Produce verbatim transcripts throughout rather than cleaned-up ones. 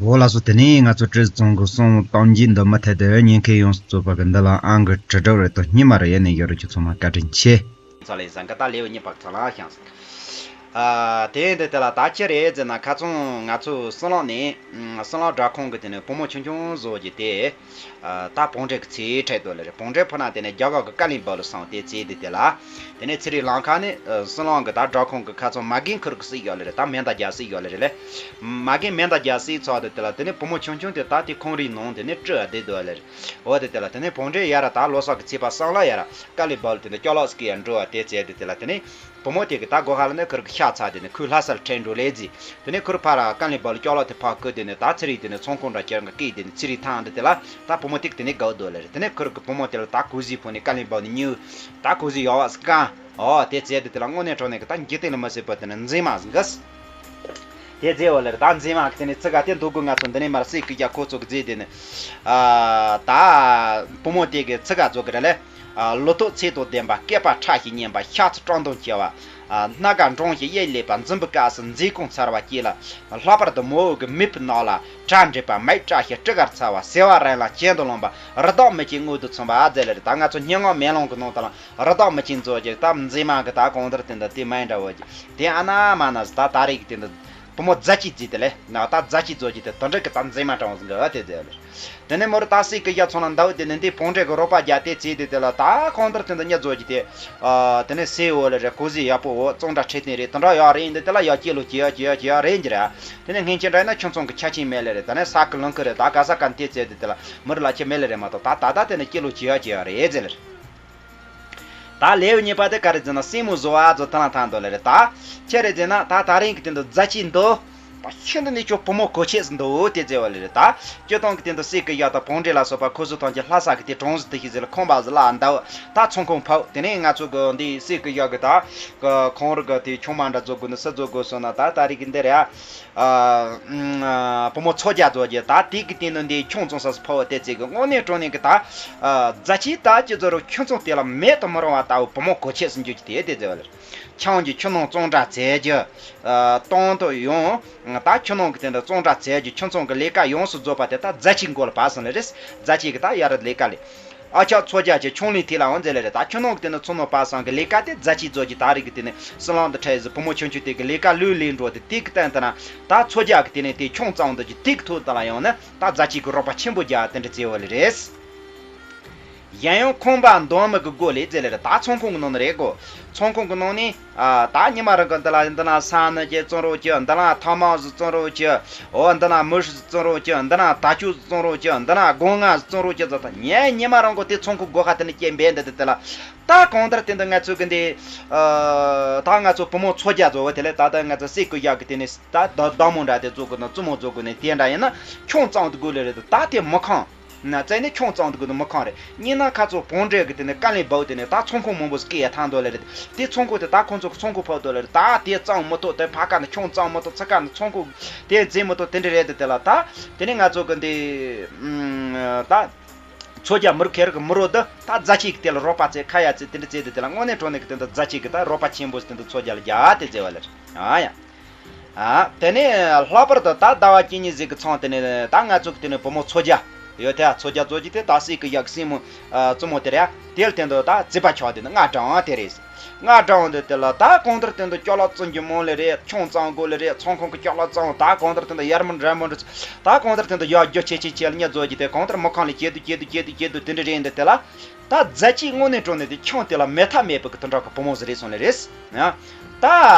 འོ་ལགས་སོ། དེ་ནས་ང་ཚོ་བཀྲས་མཐོང་གི་གསུང་གཏམ་རྒྱུད་འདི་མུ་མཐུད་དུ་ཉན་མཁན་ཡོངས་སུ་རྫོགས་པ་གི་འདི་ལ་ཨང་གི་དྲིལ་བསྒྲགས་རེ་དང་སྙེ་མ་རེ་ཡེ་ནས་ཡོད་རེད། ཁྱོད་ཚང་མ་བཀའ་དྲིན་ཆེ། ཚོ་ལས་ཟན་གི་ད་ལེའུ་གཉིས་པ་ཚོ་ལ་ཤང་ཟིག་ཨ་དེ་འདི་དེ་ལ་ད་ཅི་རེད་ཟེར་ན། ཁ་ཚང་ང་ཚོ་སྲིན་ལང་ནས་ཨ་སྲིན་ལང་སྦྲག་ཁང་གི་དེ་ནས་བུ་མོ་ཆུང་ཆུང་བཟོ་རྒྱུ་དེ། ཨ་ད་བོང་འདྲེ་གི་ཚེ་ཁྲིད་དོ་ལེ་རེད། བོང་འདྲེ་ཕུ་ན་དེ་ནས་རྒྱ་གར་གི་ཀ་ལིན་སྦུག་ལ་སོང་སྟེ་ཚེ་འདི་དེ་ལ། དེ་ནས་ཚེ་རིང་ལང་ཁ་ནས་ཨ་སྲིན་ལང་གི་ད་སྦྲག་ཁང་གི་ཁ་ཚང་མ་རྒན་ཁུར་གི་སྲིད་ཡོད་ལེ་རེད། ད་མེ་མདའ་རྒྱག་སྲིད་ཡོད་ལེ་རེད་ལེ། མ་རྒན་མེ་མདའ་རྒྱག་སྲིད་ཚོགས་དེ་དེ་ལ། དེ་ནས་བུ་མོ་ཆུང་ཆུང་དེ་ད་དེ་ཁང་རིགས་ནང་དེ་ནས་སྤྲུལ་བ་བསྡད་དོ་ལེ་རེད། འོ་དེ་དེ་ལ་དེ་ནས་བོང་འདྲེ་ཡ་ར་ད་ལོ་གསར་གི་ཚེས་པ་གསུམ་ལ་ཡ་ར་ཀ་ལིན་སྦུག་ལ་དེ་ནས་སྐྱོ་ལག་སི་ཀི་ཡ་འགྲོ་བ་དེ་བྱས་དེ་དེ་ལ། དེ་ནས་བུ་མོ་དེ་གི་ད་སྒོ་ཁ་ལ་ནས་ཁུར་གི་ཤ་ཚ་དེ་ནས་ཁོའི་ལྷ་སར་ཁྲིད་འགྲོ་ལེ་ཟིག་དེ་ནས་ཁུར་ཕར་ཀ་ལིན་སྦུག་ལ་སྐྱོ་ལག་དེ་ཕར་བསྐུར། དེ་ནས་ད་ཚེ་རིང་དེ་ནས་ཚོང་ཁང་འདྲ་ཁྱེར་གི་སྐད། དེ་ནས་ཚེ་རིང་ཐང་འདི་དེ་ལ་ད་བུ་མོ་དེ་གི་དེ་ནས་དགའ་དོ་ལེ་རེད། དེ་ནས་ཁུར་གི་བུ་མོ་དེ་ལ་ད་གོས་ཟས་ཕུད་ནས་ཀ་ལིན་སྦུག་ནས་ཉོས། ད་གོས་ཟས་ཡག་པ་ཟིག་གང་། འོ་དེ་བྱས་དེ་དེ་ལ་དངོས་གནས་དྲང་གནས་གི་ད་འཇིག་རྟེན་ལ་མི་སྲིད་པ་དེ་ནས་མཛེས་མ་ཟིག་གི་དེ་རྗེས་འོ་ལེ་རེད། ད་མཛེས་མ་གི་དེ་ནས་ཚིག་ག་དེ་འདུག་གི། ང་ཚོ་འདི་ནས་མར་སྲས་ཀྱི་རྒྱ་ཁོ་ཚོ་གི་རྗེས་དེ་ནས། ཨ་ད་བུ་མོ་དེ་གི་ཚིག་ག་ཚོ་གི་རེད་ལེ། ཨ་ལོ་ཐོག་ཚད་དང་ལྡན་པ། སྐེད་པ་ཁྲ་ཞིག་མཉེན་པ། ཤ་ཚ་སྐྲག་འདོམས་ཆེ་བ། ཨ་སྣ་དཀར་འབྲོང་ཞིག་གཡས་ལེབ་པ། འཛུམ་བུ་དཀར་སེར་མཛེས་ཁོང་མཚར་བ་སྐྱེས་ལ། ལྷག་པར་དུ་མོ་འོག་གི་མིག་སྤུ་ནག་ལ་གྲ་འགྲིག་པ། མིག་བཀྲ་ཤིས་སྤྲི་དཀར་མཚར་བ། ཟེ་བ་རིང་ལ་གྱེན་དུ་ལོང་བ། རི་དྭགས་མི་ཆེན་མངོན་དུ་མཚོན་པ། ཨ་ཟེ་ལེ་རེད། ད་ང་ཚོ་སྙན་ངག་མེ་ལོང་གི་ནང་དུ་ལ། རི་དྭགས་མི་ཆེན་ཚོ་གི་ད་མཛེས་མ་གི་ད་གང་ལྟར་དེ་འདྲ་དེ་མ་ཡིན་འདྲ་བོ་གི་དེ་ཨ་ན་མ་ན་ཟིག་ད་ད་རེས་གི་དེ་འདྲ་བུ་མོ་མཛའ་བརྩེ་བརྩེ་དེ་ལེ་ན། ད་མཛའ་བརྩེ་བརྩེ་གི་དེ་དེ་འདྲ་གི་ད་མཛེས་མ་དྲང་ཟིག་གི་ཨ་དེ་དེ་ལེ། དེ་ནས་མོར་ད་སྲས་ཀྱི་ཡ་ཚོ་ན་འདའ་བོ་དེ་ནས་འདི་བོང་འདྲེ་གི་རོགས་པ་རྒྱག་དེ་བརྩེ་དེ་དེ་ལ་ད་གང་ལྟར་དེ་འདྲ་ཉ་བཟོ་གི་དེ། ཨ་དེ་ནས་སེ་འོ་ལེ་རེད། གོས་ཟས་ཡག་པོ་འོ་གཙང་སྦྲ་ཁྲིད་དེ་རེད། དེ་འདྲ་ཡག་རེད། འདི་དེ་ལ་ཡག་སྐྱིད་ལོ་སྐྱིད་ཡག་སྐྱིད་ཡག་སྐྱིད་ཡག་རེད་འགྱུར་ཨ། དེ་ནས་སྔན་ཆད་འདྲ་ཡིན་ན་ཁྱོད་ཚོང་གི་ཆ་ཆེན་མེད་ལེ་རེད། ད་ནས་ས་ཀི་ལང་ཀི་རེད། ད་ག་ས་ག་འདི་བརྩེ་དེ་དེ་ལ་མོར་ལ་ཆེ་མེད་ལེ་རེད་མ་གཏོགས། ད་ད་ད་དེ་ནས་སྐྱིད་ལོ་སྐྱིད་ཡག་སྐྱིད་ཡག་རེད་ཟེར་ལེ་རེད། ད་ལེའུ་གཉིས་པ་དེ་ག་རེ་ཟེར་ན་སྲས་མོ་བཟོ་བ་ཚོ་ཐ་ན་ཐང་འདུག་ལེ་རེད། ད་ཁྱེད་རེ་ཟེར་ན་ད་ད་རིང་གི་དེ་འདུག་མཛའ་བརྩེ་འདུག་ད་ཤིན་ཏུ་ནས་ཁྱོད་བུ་མོ་གོ་ཆེ་ཟིག་འདུག་དེ་ཟེར་བ་ལེ་རེད། ད་སྤྱིར་བཏང་གི་དེ་འདུག་སྲས་ཀྱི་ཡག་དང་བོང་འདྲེ་ལ་སོགས་པ་ཁོ་ཚོ་ཐང་གི་ལྷ་ས་གི་དེ་གྲོང་གཟིག་དེ་ཤི་ཟེར་ལ་ཁང་པ་ཟིག་ལ་འདའ་བ། ད་ཚོང་ཁང་ཕབ། དེ་ནས་ང་ཚོ་གི་འདི་སྲས་ཀྱི་ཡག་གི་ད་ཁོང་རི་གི་དེ་ཆུང་མ་འདྲ་བཟོ་དགོས་ནི་སུ་བཟོ་དགོས་སོང་ན། ད་ད་རིང་གི་འདི་རེད་ཨ། ཨ་ཨ་བུ་མོ་ཚོ་རྒྱག་རྫོགས་རྗེས་ད་དེ་གི་སྟེང་དུ་འདི་ཁྱུང་བཙོང་ས་སུ་ཕོ་བ་དེ་བརྩེ་གི་དངོས་གནས་དྲང་གནས་གི་ད། ཨ་མཛའ་བརྩེ་ད་ཅི་ཟེར་རུང་ཁྱུ་ཚོགས་དེ་ལ་མེད་དུ་མི་རུང་བ་ལྟ་བུ་བུ་མོ་གོ་ཆེ་སུ་འགྱུར་གྱི་དེ་དེ་ཟེར་བ་ལེ། ཁྱང་གི་ཁྱུ་ནང་བཙོང་གྲབས་བྱས་རྒྱུ། ཨ་གཏོང་དུ་ཡོང་། ད་ཁྱུ་ནང་གི་སྟེང་དུ་བཙོང་གྲབས་བྱས་རྒྱུ་ཁྱུ་ཚོགས་གི་ལས་ཀ་ཡོངས་སུ་རྫོགས་པ་དེ་ད་མཛའ་བརྩེ་མགོ་ལ་བབས་སོང་ལེ་རེད། མཛའ་བརྩེ་གི་ད་ཡ་ར་ལས་ཀ་ལས། ཨ་ཅག་ཚོ་རྒྱག་ཅིག་ཁྱུང་ལིང་ཐིག་ལ་འོང་མཛད་ལེ་རེད། ད་ཁྱུ་ནང་གི་དེ་ནས་ཚོ་ནང་པ་སང་གི་ལས་ཀ་དེ་མཛའ་བརྩེ་རྫོགས་ཀྱི་ད་རིག་གི་དེ་ནས་སྲིད་ལང་དུ་ཁྲིད་ཟིག་བུ་མོ་ཆུང་ཆུང་དེ་གི་ལས་ཀ་ལུས་ལས་འགྲོ་དེ་དེ་གི་སྟེང་དུ་ན་ད་ཚོ་རྒྱག་གི་དེ་ནས་དེ་ཁྱུང་གཙང་དུ་ཅིག་དེ་གི་ཐོག་དུ་ལ་ཡོང་ན་ད་མཛའ་བརྩེ་གི་རོགས་པ་ཆེན་པོ་རྒྱག་དེ་འདྲ་བརྩེ་བ་ལེ་རེད། གཞན་ཡང་ཁང་པ་འདོན་མི་གི་སྒོ་ལས་མཛད་ལེ་རེད། ད་ཚོང་ཁང་གི་ནང་ནས་རེད་གོ། ཚོང་ཁང་གི་ནང་ནས། ཨ་ད་ཉི་མ་རང་གི་འདི་ལ་འདི་ན་ས་ནི་ཅིག་བཙོང་རོགས་གྱིས། འདི་ན་ཐ་མག་ཟིག་བཙོང་རོགས་གྱིས། འོ་འདི་ན་མི་ཧྲི་ཟིག་བཙོང་རོགས་གྱིས། འདི་ན་ད་ཅུ་ཟིག་བཙོང་རོགས་གྱིས། འདི་ན་སྒོ་ང་ཟིག་བཙོང་རོགས་གྱིས་ཟེར། ད་ངས་ཉི་མ་རང་གི་དེ་ཚོང་ཁང་སྒོ་ཁ་དེ་ནས་སྐྱེལ་འབད་འདི་དེ་དེ་ལ། ད་གང་ལྟར་དེ་འདི་ང་ཚོ་གི་འདི། ཨ་ད་ང་ཚོ་བུ་མོ་ཚོ་རྒྱག་བཟོ་བ་དེ་ལས་ད་ལྟ་ང་ཚོ་སྲས་སྐུ་ཡག་གི་དེ་ནས་ད་ད་བདག་མོ་འདྲ་དེ་བཟོ་དགོས་ན་བཙུན་མོ་བཟོ་དགོས་ནས་དེ་འདྲ་ཡིན་ན་ཁྱུང་གཙང་དུ་དགོས་ལེ་རེད། ད་དེ་མི་ཁང་། ན་བཙལ་ནས་ཁྱུང་གཙང་དུ་དགོས་ནི་མི་ཁང་རེད། སྙིང་ན་ཁ་ཚོ་བོང་འདྲེ་གི་དེ་ནས་ཀ་ལིན་སྦུག་དེ་ནས་ད་ཚོང་ཁང་མང་པོ་ཟིག་གི་ཡ་ཐང་དོ་ལེ་རེད། དེ་ཚོང་ཁང་དེ་ད་ཁོང་ཚོ་གི་ཚོང་ཁང་ཕབ་དོ་ལེ་རེད། ད་དེ་གཙང་མི་ཐོག་དེ་ཕ་ཁ་ནས་ཁྱུང་གཙང་མི་ཐོག་ཚ་ཁ་ནས་ཚོང་ཁང་དེ་འཛིན་མི་ཐོག་དེ་འདྲ་རེད། དེ་དེ་ལ་ད་དེ་ནས་ང་ཚོ་གི་འདི་ད་ཚོ་རྒྱག་མི་རུ་ཁེ་རུ་གི་མི་རོ་འདི་ད་མཛའ་བརྩེ་གི་དེ་ལ་རོགས་པ་བཙལ་ཁ་ཡ་བཙལ་དེ་འདྲ་བཙལ་དེ་དེ་ལ་དངོས་གནས་དྲང་གནས་གི་དེ་འདི་མཛའ་བརྩེ་གི་ད་རོགས་པ་ཆེན་པོ་ཟིག་དེ་འདི་ཚོ་རྒྱག་ལ་རྒྱ་དེ་བཙལ་བ་ལེ་རེད། ཨ་ཡ། ཨ། དེ་ནས་ལྷག་པར་དུ་ད་ཟླ་བ་གཅིག་གཉིས་ཟིག་གི་ཚང་དེ་ནས་ད་ང་ཚོ་གི་དེ་ནས་བུ་མོ་ཚོ་རྒྱག་ཡོད་དེ། ཚོ་རྒྱག་ཚོ་རྒྱག་དེ་ད་སྲས་ཀྱི་ཡག་སྲས་མོ་ཨ་བཙུན་མོ་དེ་རེད། དེ་ལ་དེ་འདུག་ད་རྩིས་པ་ཆགས་དེ་ནི་ང་དྲང་དེ་རེད། ང་དྲང་དེ་དེ་ལ་ད་གང་ལྟར་དེ་འདུག་ཅོག་ལག་བཙོང་རྒྱུ་མང་ལེ་རེད། ཁྱུང་གཙང་དགོས་ལེ་རེད། ཚོང་ཁང་གི་ཅོག་ལག་གཙང་ད་གང་ལྟར་དེ་འདུག་ཡར་མོ་འདྲ་མོ་འདྲ་ད་གང་ལྟར་དེ་འདུག་ཡག་རྒྱུ་ཆེ་ཆེ་ཆེ་ལ་ཉ་བཟོ་རྒྱུ་དེ་གང་ལྟར་མི་ཁང་ལ་སྐྱེལ་དུ་སྐྱེལ་དུ་སྐྱེལ་དུ་སྐྱེལ་དུ་དེ་འདྲ་རེད། འདི་དེ་ལ། ད་མཛའ་བརྩེ་དངོས་གནས་དྲང་གནས་དེ་ཁྱོད་དེ་ལ་མེད་ཐབས་མེད་པའི་གི་དེ་འདྲ་གི་བུ་མོ་ཟིག་རེད་སོང་ལེ་རེད། ཡང་ད་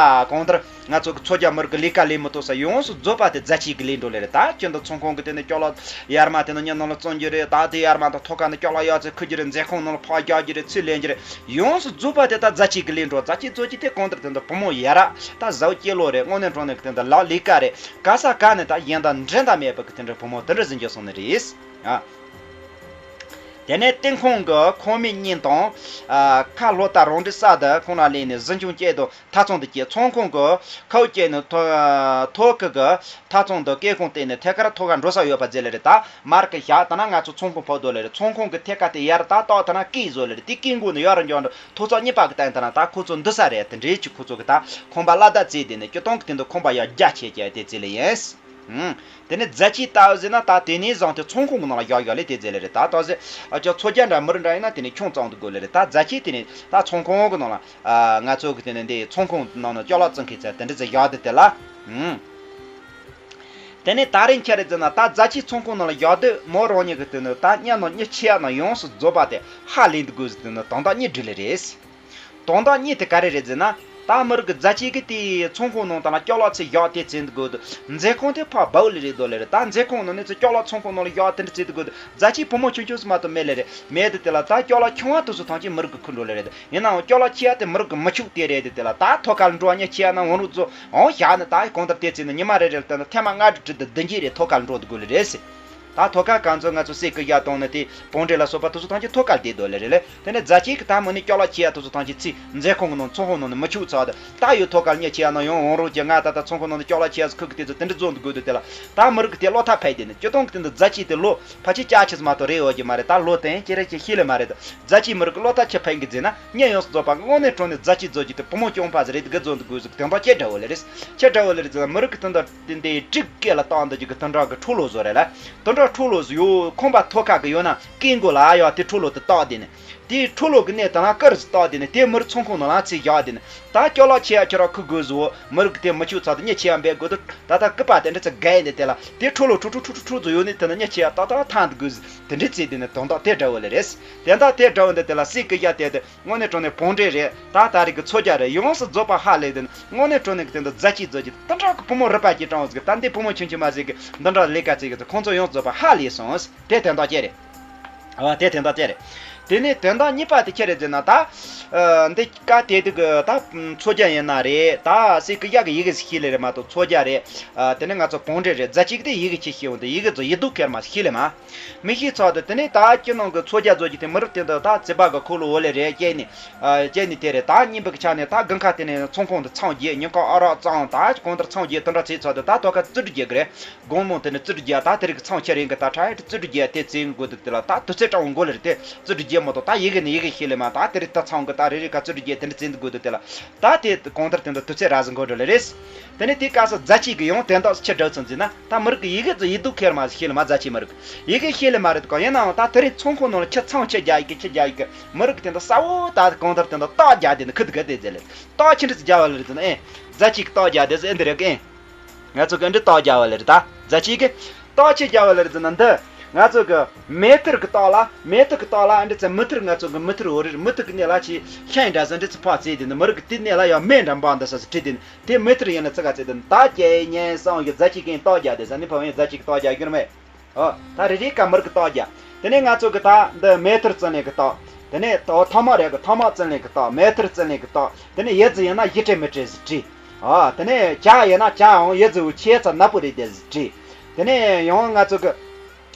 གང་ལྟར་ང་ཚོ་གི་ཚོ་རྒྱག་མི་རིགས་གི་ལས་ཀ་ལས་མི་ཐུབ་ས་ཡོངས་སུ་རྫོགས་པ་དེ་མཛའ་བརྩེ་གི་ལས་འགྲོ་ལེ་རེད། ད་ཁྱོད་འདི་ཚོང་ཁང་གི་དེ་ནས་ཅོག་ལག་ཡར་མ་དེ་ནས་ཉ་ནང་ལ་བཙོང་རྒྱུ་རེད། ད་དེ་ཡར་མ་ད་ཐོག་ཁ་ནས་ཅོག་ལག་ཡག་ཚད་ཁུར་རྒྱུ་རེད། མཛེས་ཁང་ནང་ལ་ཕག་རྒྱག་རྒྱུ་རེད། ཚུལ་ལེན་རྒྱུ་རེད། ཡོངས་སུ་རྫོགས་པ་དེ་ད་མཛའ་བརྩེ་གི་ལས་འགྲོ། མཛའ་བརྩེ་རྫོགས་ཀྱི་དེ་གང་ལྟར་དེ་འདི་བུ་མོ་ཡ་ར་ད་བཟའ་བ་སྐྱེ་ལོ་རེད། དངོས་གནས་དྲང་གནས་གི་དེ་འདི་ལག་ལས་ཀ་རེད། ག་ས་ག་ནས་ད་གཞན་དང་འགྲན་ཟླ་མེད་པའི་གི་དེ་འདྲ་བུ་མོ་དེ་འདྲ་ཟིག་འགྱུར་སོང་ནི་རེད། ཨ། དེ་ནས་ཏིན་ཁོང་གི་ཁང་མིག་གཉིས་དང་། ཨ། ཁ་ལྷོ་ལྟར་རང་འདྲའི་ས་དེ་ཁོང་ན་ལས་ནས་གཟིམ་ཆུང་བཅས་དང་ཐག་ཚང་དུ་སྐྱེལ། ཚོང་ཁང་གི་ཁའུ་བཅས་ནས་ཐོ་ཐོ་ཁུ་གི་ཐག་ཚང་དུ་སྐྱེལ་ཁོང་བལྟས་ནས་ཐད་ཀར་ཐོ་ཁ་འགྲོ་ས་ཡོད་པ་ཟེར་ལེ་རེད། ད་མར་གི་བཞག་ད་ན་ང་ཚོ་ཚོང་ཁང་ཕོག་དོ་ལེ་རེད། ཚོང་ཁང་གི་ཐད་ཀ་དེ་ཡར་ད་ཏོག་ད་ན་སྐེད་བཟོ་ལེ་རེད། དེ་སྐེད་མགོ་ནས་ཡར་འགྱོ་འགྲོ་ཐོ་ཚོགས་གཉིས་པ་གི་སྟེང་ད་ན་ད་ཁོ་ཚོ་འདི་ས་རེད། དེ་འདྲའི་ཅིག་ཁོ་ཚོ་གི་ད་ཁང་པ་བླ་དྭགས་བརྩིས་དེ་ནས་སྤྱི་སྟོང་གི་དེ་འདུག་ཁང་པ་ཡར་རྒྱ་ཆེ་ཆེ་དེ་བརྩིས་ལེ་ཡིན། ཨང་། དེ་ནས་རྫ་ཆས་ལྟ་བུ་ཟེར་ན་ད་དེ་ནས་བཟུང་སྟེ་ཚོང་ཁང་གི་ནང་ལ་བཞག་བཞག་ལས་དེ་ཟེར་ལེ་རེད། ད་ད་ཟེར་ཨ་ཅག་མཚོ་རྒྱལ་འདྲ་མི་རིགས་འདྲ་ཡིན་ན་དེ་ནས་ཁྱུང་བཙོང་དུ་དགོས་ལེ་རེད། ད་རྫ་ཆས་དེ་ནས་ད་ཚོང་ཁང་གི་ནང་ལ་ཨ་ང་ཚོ་གི་དེ་ནས་འདི་ཚོང་ཁང་ནང་ན་ཅ་ལག་བཙོང་མཁན་ཚོ་དེ་འདྲ་ཟེར་བཞག་དེ་དེ་ལ། ཨང་། དེ་ནས་ད་རིང་ཁྱེད་རེད་ཟེར་ན་ད་རྫ་ཆས་ཚོང་ཁང་ནང་ལ་བཞག་དུས་མོ་རང་ཉིད་ཀྱི་དེ་ནས་ད་གཉའ་ནང་མྱི་ཁྱེར་ཡ་ནང་ཡོངས་སུ་རྫོགས་པ་དེ་ཧ་ལས་འདུག་དགོས་ཟེར་དེ་ནས་དོན་དག་གཉིས་འདྲི་ལེ་རེད། དོན་དག་གཉིས་དེ་ག་རེ་རེད་ཟེར་ན། ད་མི་རིགས་ཀྱི་རྫ་ཆས་ཀྱི་དེའི་ཚོང་ཁང་ནང་དང་ལ་ཅ་ལག་ཚེ་བཞག་དེ་བཙོང་དུ་དགོས་དུས་མཛོད་ཁང་དེ་ཕར་སྦ་བོ་ལེ་རེད་དོ་ལེ་རེད། ད་མཛོད་ཁང་ནང་ནས་ཚེ་ཅ་ལག་ཚོང་ཁང་ནང་ལ་བཞག་དེ་འདྲ་བཙོང་དུ་དགོས་དུས་རྫ་ཆས་བུ་མོ་ཆུང་ཆུང་སུ་མ་གཏོགས་མེད་ལེ་རེད། མེད་དུ་དེ་ལ་ད་ཅ་ལག་ཆུང་བ་དེ་ཚོ་ཐམས་ཅད་མི་རིགས་ཀྱི་ཁུར་འགྲོ་ལེ་རེད། ཡིན་ནའང་ཅ་ལག་ཆེ་བ་དེ་མི་རིགས་ཀྱི་མི་ཆོག་དེ་རེད་དེ་དེ་ལ་ད་ཐོག་ཁར་འགྲོ་བ་མྱི་ཁྱེར་ཡ་ན་འོང་རུ་ཚོ་འོང་བཞག་ནས་ད་གང་ལྟར་དེ་བཙོང་ནས་ཉི་མ་རེ་རེ་ལ་ད་ནི་ཐེངས་མ་ལྔ་དྲུག་དྲུག་དང་བདུན་བརྒྱད་རེ་ཐོག་ཁར་འགྲོ་དུ་དགོས་ལེ་རེད་ཟེར། ད་ཐོག་ཁ་གང་ཚོ་ང་ཚོ་སྲས་ཀྱི་ཡ་གཏོང་ནི་དེ་བོང་འདྲེ་ལ་སོགས་པ་དེ་ཚོ་ཐམས་ཅད་ཐོག་ཁར་བསྡད་དོ་ལེ་རེད་ལེ། དེ་ནས་རྫ་ཆས་ཀྱི་ད་མོ་ནི་ཅ་ལག་ཆེ་ཡ་དེ་ཚོ་ཐམས་ཅད་ཚིག་མཛོད་ཁང་གི་ནང་ཚོང་ཁང་ནང་ནས་མི་ཆུག་ཚར་དུ་ད་ཡོད་ཐོག་ཁར་མྱི་ཆེ་ཡ་ན་ཡང་འོང་རོགས་ཀྱི་ང་ད་ད་ཚོང་ཁང་ནང་ནས་ཅ་ལག་ཆེ་ཡ་ཟིག་ཁུག་གི་དེ་ཚོ་དེ་འདྲ་བཙོང་དུ་དགོས་དུ་དེ་ལ་ད་མི་རིགས་ཀྱི་དེ་བློ་ཐག་ཕེབས་དེ་ནི་སྤྱི་དོན་གྱི་དེ་འདི་རྫ་ཆས་དེ་ལོ་ཕལ་ཆེར་ཅག་ཆེ་ཙམ་མ་གཏོགས་རེད་འོ་གི་མ་རེད། ད་ལོ་དེ་ཅི་རེད་ཅི་ཤེས་ལེ་མ་རེད། ད་རྫ་ཆས་མི་རིགས་ཀྱི་བློ་ཐག་ཆེ་ཕེབས་གི་ཟེར་ན་མྱི་ཡོངས་སུ་རྫོགས་པ་དངོས་གནས་དྲང་གནས་རྫ་ཆས་བཟོ་རྒྱུ་དེ་བུ་མོ་སྐྱོང་པ་ཟིག་རེད་དེ་གི་བཟོ་འདུག་དགོས་ཟིག་དེ་འདྲ་ཅི་འདྲ་བོ་ལེ་རེད། ཅི་འདྲ་བོ་ལེ་རེད་ཟེར་ན་མི་རིགས་ཀྱི་དེ་འདྲ་དེ་འདྲའི་སྒྲིག་སྐད་ལ་བཏང་འདོད་ཀྱི་དེ་འདྲ་གི་འཕྲོ་ལོ་བཟོ་རེད་ལ། དེ་འདྲ་འཕྲོ་ལོ་བཟོ་ཡོད་ཁོམ་པ་ཐོག་ཁ་གི་ཡོད་ན་སྐད་མགོ་ལ་ཡ་དེ་འཕྲོ་ལོ་དེ་བཏགས་དེ་ནི། དེའི་འཕྲོ་ལོ་གི་གནས་དེ་ན་དཀར་ཟིག་བཏགས་དེ་ནི་དེ་མི་རིགས་ཚོང་ཁང་ནང་ལ་ཚེ་བཞག་དེ་ནི། ད་སྐྱོ་ལག་ཆེ་ཡ་ཁྱོད་ར་ཁུ་དགོས་བཟོ་མི་རིགས་གི་དེ་མི་ཆུག་ཚར་དུ་མྱི་ཆེ་ཡ་འབད་དགོས་དུ་ད་ད་སྐུད་པ་དེ་འདྲ་ཚེ་གས་ནི་དེ་ལ་དེ་འཕྲོ་ལོ་ཁྲུ་ཁྲུ་ཁྲུ་ཁྲུ་ཁྲུ་བཟོ་ཡོད་ནི་དེ་ན་མྱི་ཆེ་ཡ་ཏག་ཏག་ཐང་དུ་དགོས་ཟིག་དེ་འདྲ་ཚེ་དེ་ནི་དོན་དག་དེ་འདྲ་བོ་ལེ་རེད། དེ་འདྲ་དེ་འདྲ་བོ་འདི་དེ་ལ་སྲས་ཀྱི་ཡ་དེ་དེ། དངོས་གནས་དྲང་གནས་བོང་འདྲེ་རེད། ད་ད་རེས་ཀྱི་མཚོ་རྒྱལ་རེད། ཡོངས་སུ་རྫོགས་པ་ཧ་ལས་དེ་དངོས་གནས་དྲང་གནས་ཀྱི་དེ་འདི་རྫ་ཆས་རྫོགས་ཀྱི་དེ་འདྲ་གི་བུ་མོ་རུ་པ་ཅིག་དྲང་བ་ཟིག་ད་འདི་བུ་མོ་ཆུང་ཆུང་མ་ཟིག་གི་འདི་འདྲ་ལས་ཀ་བྱེད་གི་ཚོ་ཁོང་ཚོ་ཡོངས་སུ་རྫོགས་པ་ཧ་ལས་སོང་། དེ་དོན་དག་ཅི་རེད། ཨ་དེ་དོན་དག་ཅི་རེད། དེ་ནས་དོན་དག་གཉིས་པ་དེ་ཁྱེད་རེད་ཟེར་ན་ད། ཨ་འདི་ཀ་དེ་དུ་གི་ད་མཚོ་རྒྱལ་ཡིན་ན་རེད། ད་སྲས་ཀྱི་ཡ་གི་ཡི་གེ་ཤེས་ལེ་རེད་མ་གཏོགས་མཚོ་རྒྱལ་རེད། ཨ་དེ་ནས་ང་ཚོ་བོང་འདྲེ་རེད། རྫ་ཆས་དེ་ཡི་གེ་ཅི་ཤེས་འོང་དེ་ཡི་གེ་ཚོ་ཡི་དུ་ཁེར་མ་ཤེས་ལེ་མ། མི་ཤེས་ཚོགས་དེ་དེ་ནས་ད་སྤྱི་ནང་གི་མཚོ་རྒྱལ་ཚོ་གི་དེ་མི་རབས་དེ་འདི་ད་བརྩེ་བ་གི་འཁོར་ལོ་འོ་ལེ་རེད་སྐྱེས་ནས། སྐྱེས་ནས་དེ་རེད། ད་སྙིང་པོ་གི་ཆ་ནས་ད་དགུན་ཁ་དེ་ནས་ཚོང་ཁང་དུ་ཚང་རྒྱས། ཉིན་ཁ་ཨ་རག་གཙང་ད་གང་ལྟར་ཚང་རྒྱས་དེ་འདྲ་བྱས་ཚོགས་དེ་ད་ཐོག་ཁ་བཙུད་རྒྱས་གི་རེད། དགོང་མོ་དེ་ནས་བཙུད་རྒྱས་ད་དེ་རིགས་ཚང་ཁྱེར་ཡིན་གི་ད་ཁྲ་ཧེ་བཙུད་རྒྱས་དེ་བཙན་དགོས་དེ་དེ་ལ་ད་དུས་ཚོད་གྲངས་འགོ་ལེ་རེད། དེ་བཙུད་རྒྱས་མ་གཏོགས་ད་ཡི་གེ་ནས་ཡི་གེ་ཤེས་ལེ་མ། ད་དེ་རིགས་ད་ཚང་གི་ད་རེ་རེ་ཁ་བཙུད་རྒྱས་དེ་འདྲ་བཙན་དགོས་དེ་དེ་ལ། ད་དེ་གང་ལྟར་དེ་འདྲ་དུས་ཚོད་ར་ཟིན་དགོས་འགྲོ་ལེ་རེད། དེ་ནས་དེ་སྐབས་སུ་རྫ་ཆས་ཀྱི་ཡང་དོན་དག་ཆི་འདྲ་ཚོད་འཛིན་ན་ད་མི་རིགས་ཀྱི་ཡི་གེ་ཚོ་ཡི་དུ་ཁེར་མ་ཤེས་ལེ་མ། རྫ་ཆས་མི་རིགས་ཡི་གེ་ཤེས་ལེ་མ་རེད་གང་ཡིན་ནའང་ད་དེ་རིང་ཚོང་ཁང་ནང་ལ་ཁྱི་ཚང་ཁྱི་རྒྱག་ཡི་གེ་ཁྱི་རྒྱག་ཡི་གེ་མི་རིགས་ཀྱི་དེ་འདྲ་གསལ་བོ་ད་གང་ལྟར་དེ་འདྲ་རྟགས་རྒྱག་དེ་ནི་ཁུ་དུ་ག་དེ་ཟེར་ལེ། རྟགས་ཆི་འདྲ་ཚོ་རྒྱག་བ་ལེ་རེད་ཟེར་ན་ཨེ། རྫ་ཆས་ཀྱི་རྟགས་རྒྱག་དེ་ཟེར་ཨེ་འདི་རེད་ཨེ། ང་ཚོ་གི་འདྲི་རྟགས་རྒྱག་བ་ལེ་རེད་ད། རྫ་ཆས་ཀྱི་རྟགས་ཆི་རྒྱག་བ་ལེ་རེད་ཟེར་ན་འདི། ང་ཚོ་གི་མེ་ཐུར་གི་རྟགས་ལ་མེ་ཐུར་གི་རྟགས་ལ་འདྲི་ཚེ་མི་ཐུར་ང་ཚོ་གི་མི་ཐུར་འོ་རེད། མི་ཐུར་གི་གནས་ལ་ཆི་ཤིང་འདྲ་ཟེར་འདྲི་ཚེ་ཕག་ཚེ་དེ་ནི་མི་རིགས་ཀྱི་དེ་གནས་ལ་ཡང་མེ་འདྲ་འབངས་འདི་ས་སུ་བྲིས་དེ་ནི། དེ་མེ་ཐུར་ཡིན་ན་ཙི་ག་ཚེ་དེ་ནི་ད་ཀྱེ་ཉན་སང་གི་རྫ་ཆས་ཀྱི་རྟགས་རྒྱག་དེ་ཟེར་ནི་ཕ་བན་རྫ་ཆས་ཀྱི་རྟགས་རྒྱག་རྒྱུ་མེད། ཨོ། ད་རེ་རེ་ཀ་མི་རིགས་ཀྱི་རྟགས་རྒྱག་དེ་ནས་ང་ཚོ་གི་ད་འདི་མེ་ཐུར་བཙུན་ལེན་གི་རྟགས། དེ་ནས་ད་ཐ་མག་རེད་གི་ཐ་མག་བཙུན་ལེན་གི་རྟགས། མེ་ཐུར་བཙུན་ལེན་གི་རྟགས། དེ་ནས་ཡི་ཙི་ཡིན་ན་ཡི་ཏྲེ་མི་ཏྲེ་ཟིག་བྲིས། ཨོ། དེ་ནས་ཇ་ཡིན་ན་ཇའང་ཡི་ཙི་བོ་ཆེ་ཚ་ན་པུ་རེ་དེ་ཟིག་བྲིས། དེ་ནས་ཡང་ང་ཚོ་གི་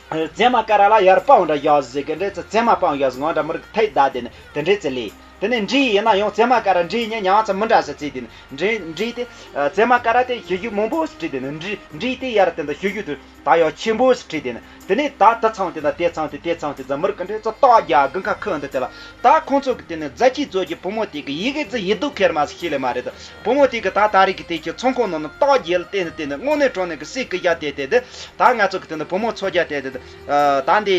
ཙེ་མ་ཀ་ར་ལ་ཡར་པའོ་འདྲ་ཡག་ཟིག་གི་འདྲེ་ཙི་ཙེ་མ་པའོ་ཡག་ཟིག་ང་འདྲ་མི་རིགས་ཐད་ད་དེ་ནས་དེ་འདྲེ་ཙི་ལས། དེ་ནས་འབྲས་ཡིན་ན་ཡང་ཙེ་མ་ཀ་ར་འབྲས་ཉེ་ཉང་ཙི་མི་འདྲ་ཟེར་ཙི་དེ་ནས་འབྲས་འབྲས་དེ། ཙེ་མ་ཀ་ར་དེ་ཞུ་རྒྱུ་མང་པོ་ཟིག་བྲིས་དེ་ནས་འབྲས་འབྲས་དེ་ཡར་དེ་འདྲ་ཞུ་རྒྱུ་དུ། ད་ཡང་ཆེན་པོ་ཞིག་བྲིས་དེ་ནི། དེ་ནས་ད་དེ་ཚང་དེ་ན་དེ་ཚང་དེ་དེ་ཚང་དེ་ཙམ་མི་རིགས་ཀྱི་འདྲེ་ཚོ་རྟགས་རྒྱག་དགུན་ཁ་ཁུ་འདི་དེ་ལ། ད་ཁོང་ཚོ་གི་དེ་ནི་རྫ་ཆས་བཟོ་རྒྱུ་བུ་མོ་དེ་གི་ཡི་གེ་ཙི་ཡི་དུ་ཁེར་མ་ཤེས་ལེ་མ་རེད་དོ། བུ་མོ་དེ་གི་ད་ད་རེས་ཀྱི་དེ་ཀྱི་ཚོང་ཁང་ནང་ནས་རྟགས་རྒྱག་ལ་བལྟས་ནས་བལྟས་ནས་དངོས་གནས་དྲང་གནས་ཀྱི་སྲས་ཀྱི་ཡ་དེ་དེ་དེ། ད་ང་ཚོ་གི་དེ་ནི་བུ་མོ་མཚོ་རྒྱལ་དེ་དེ། ད་འདི་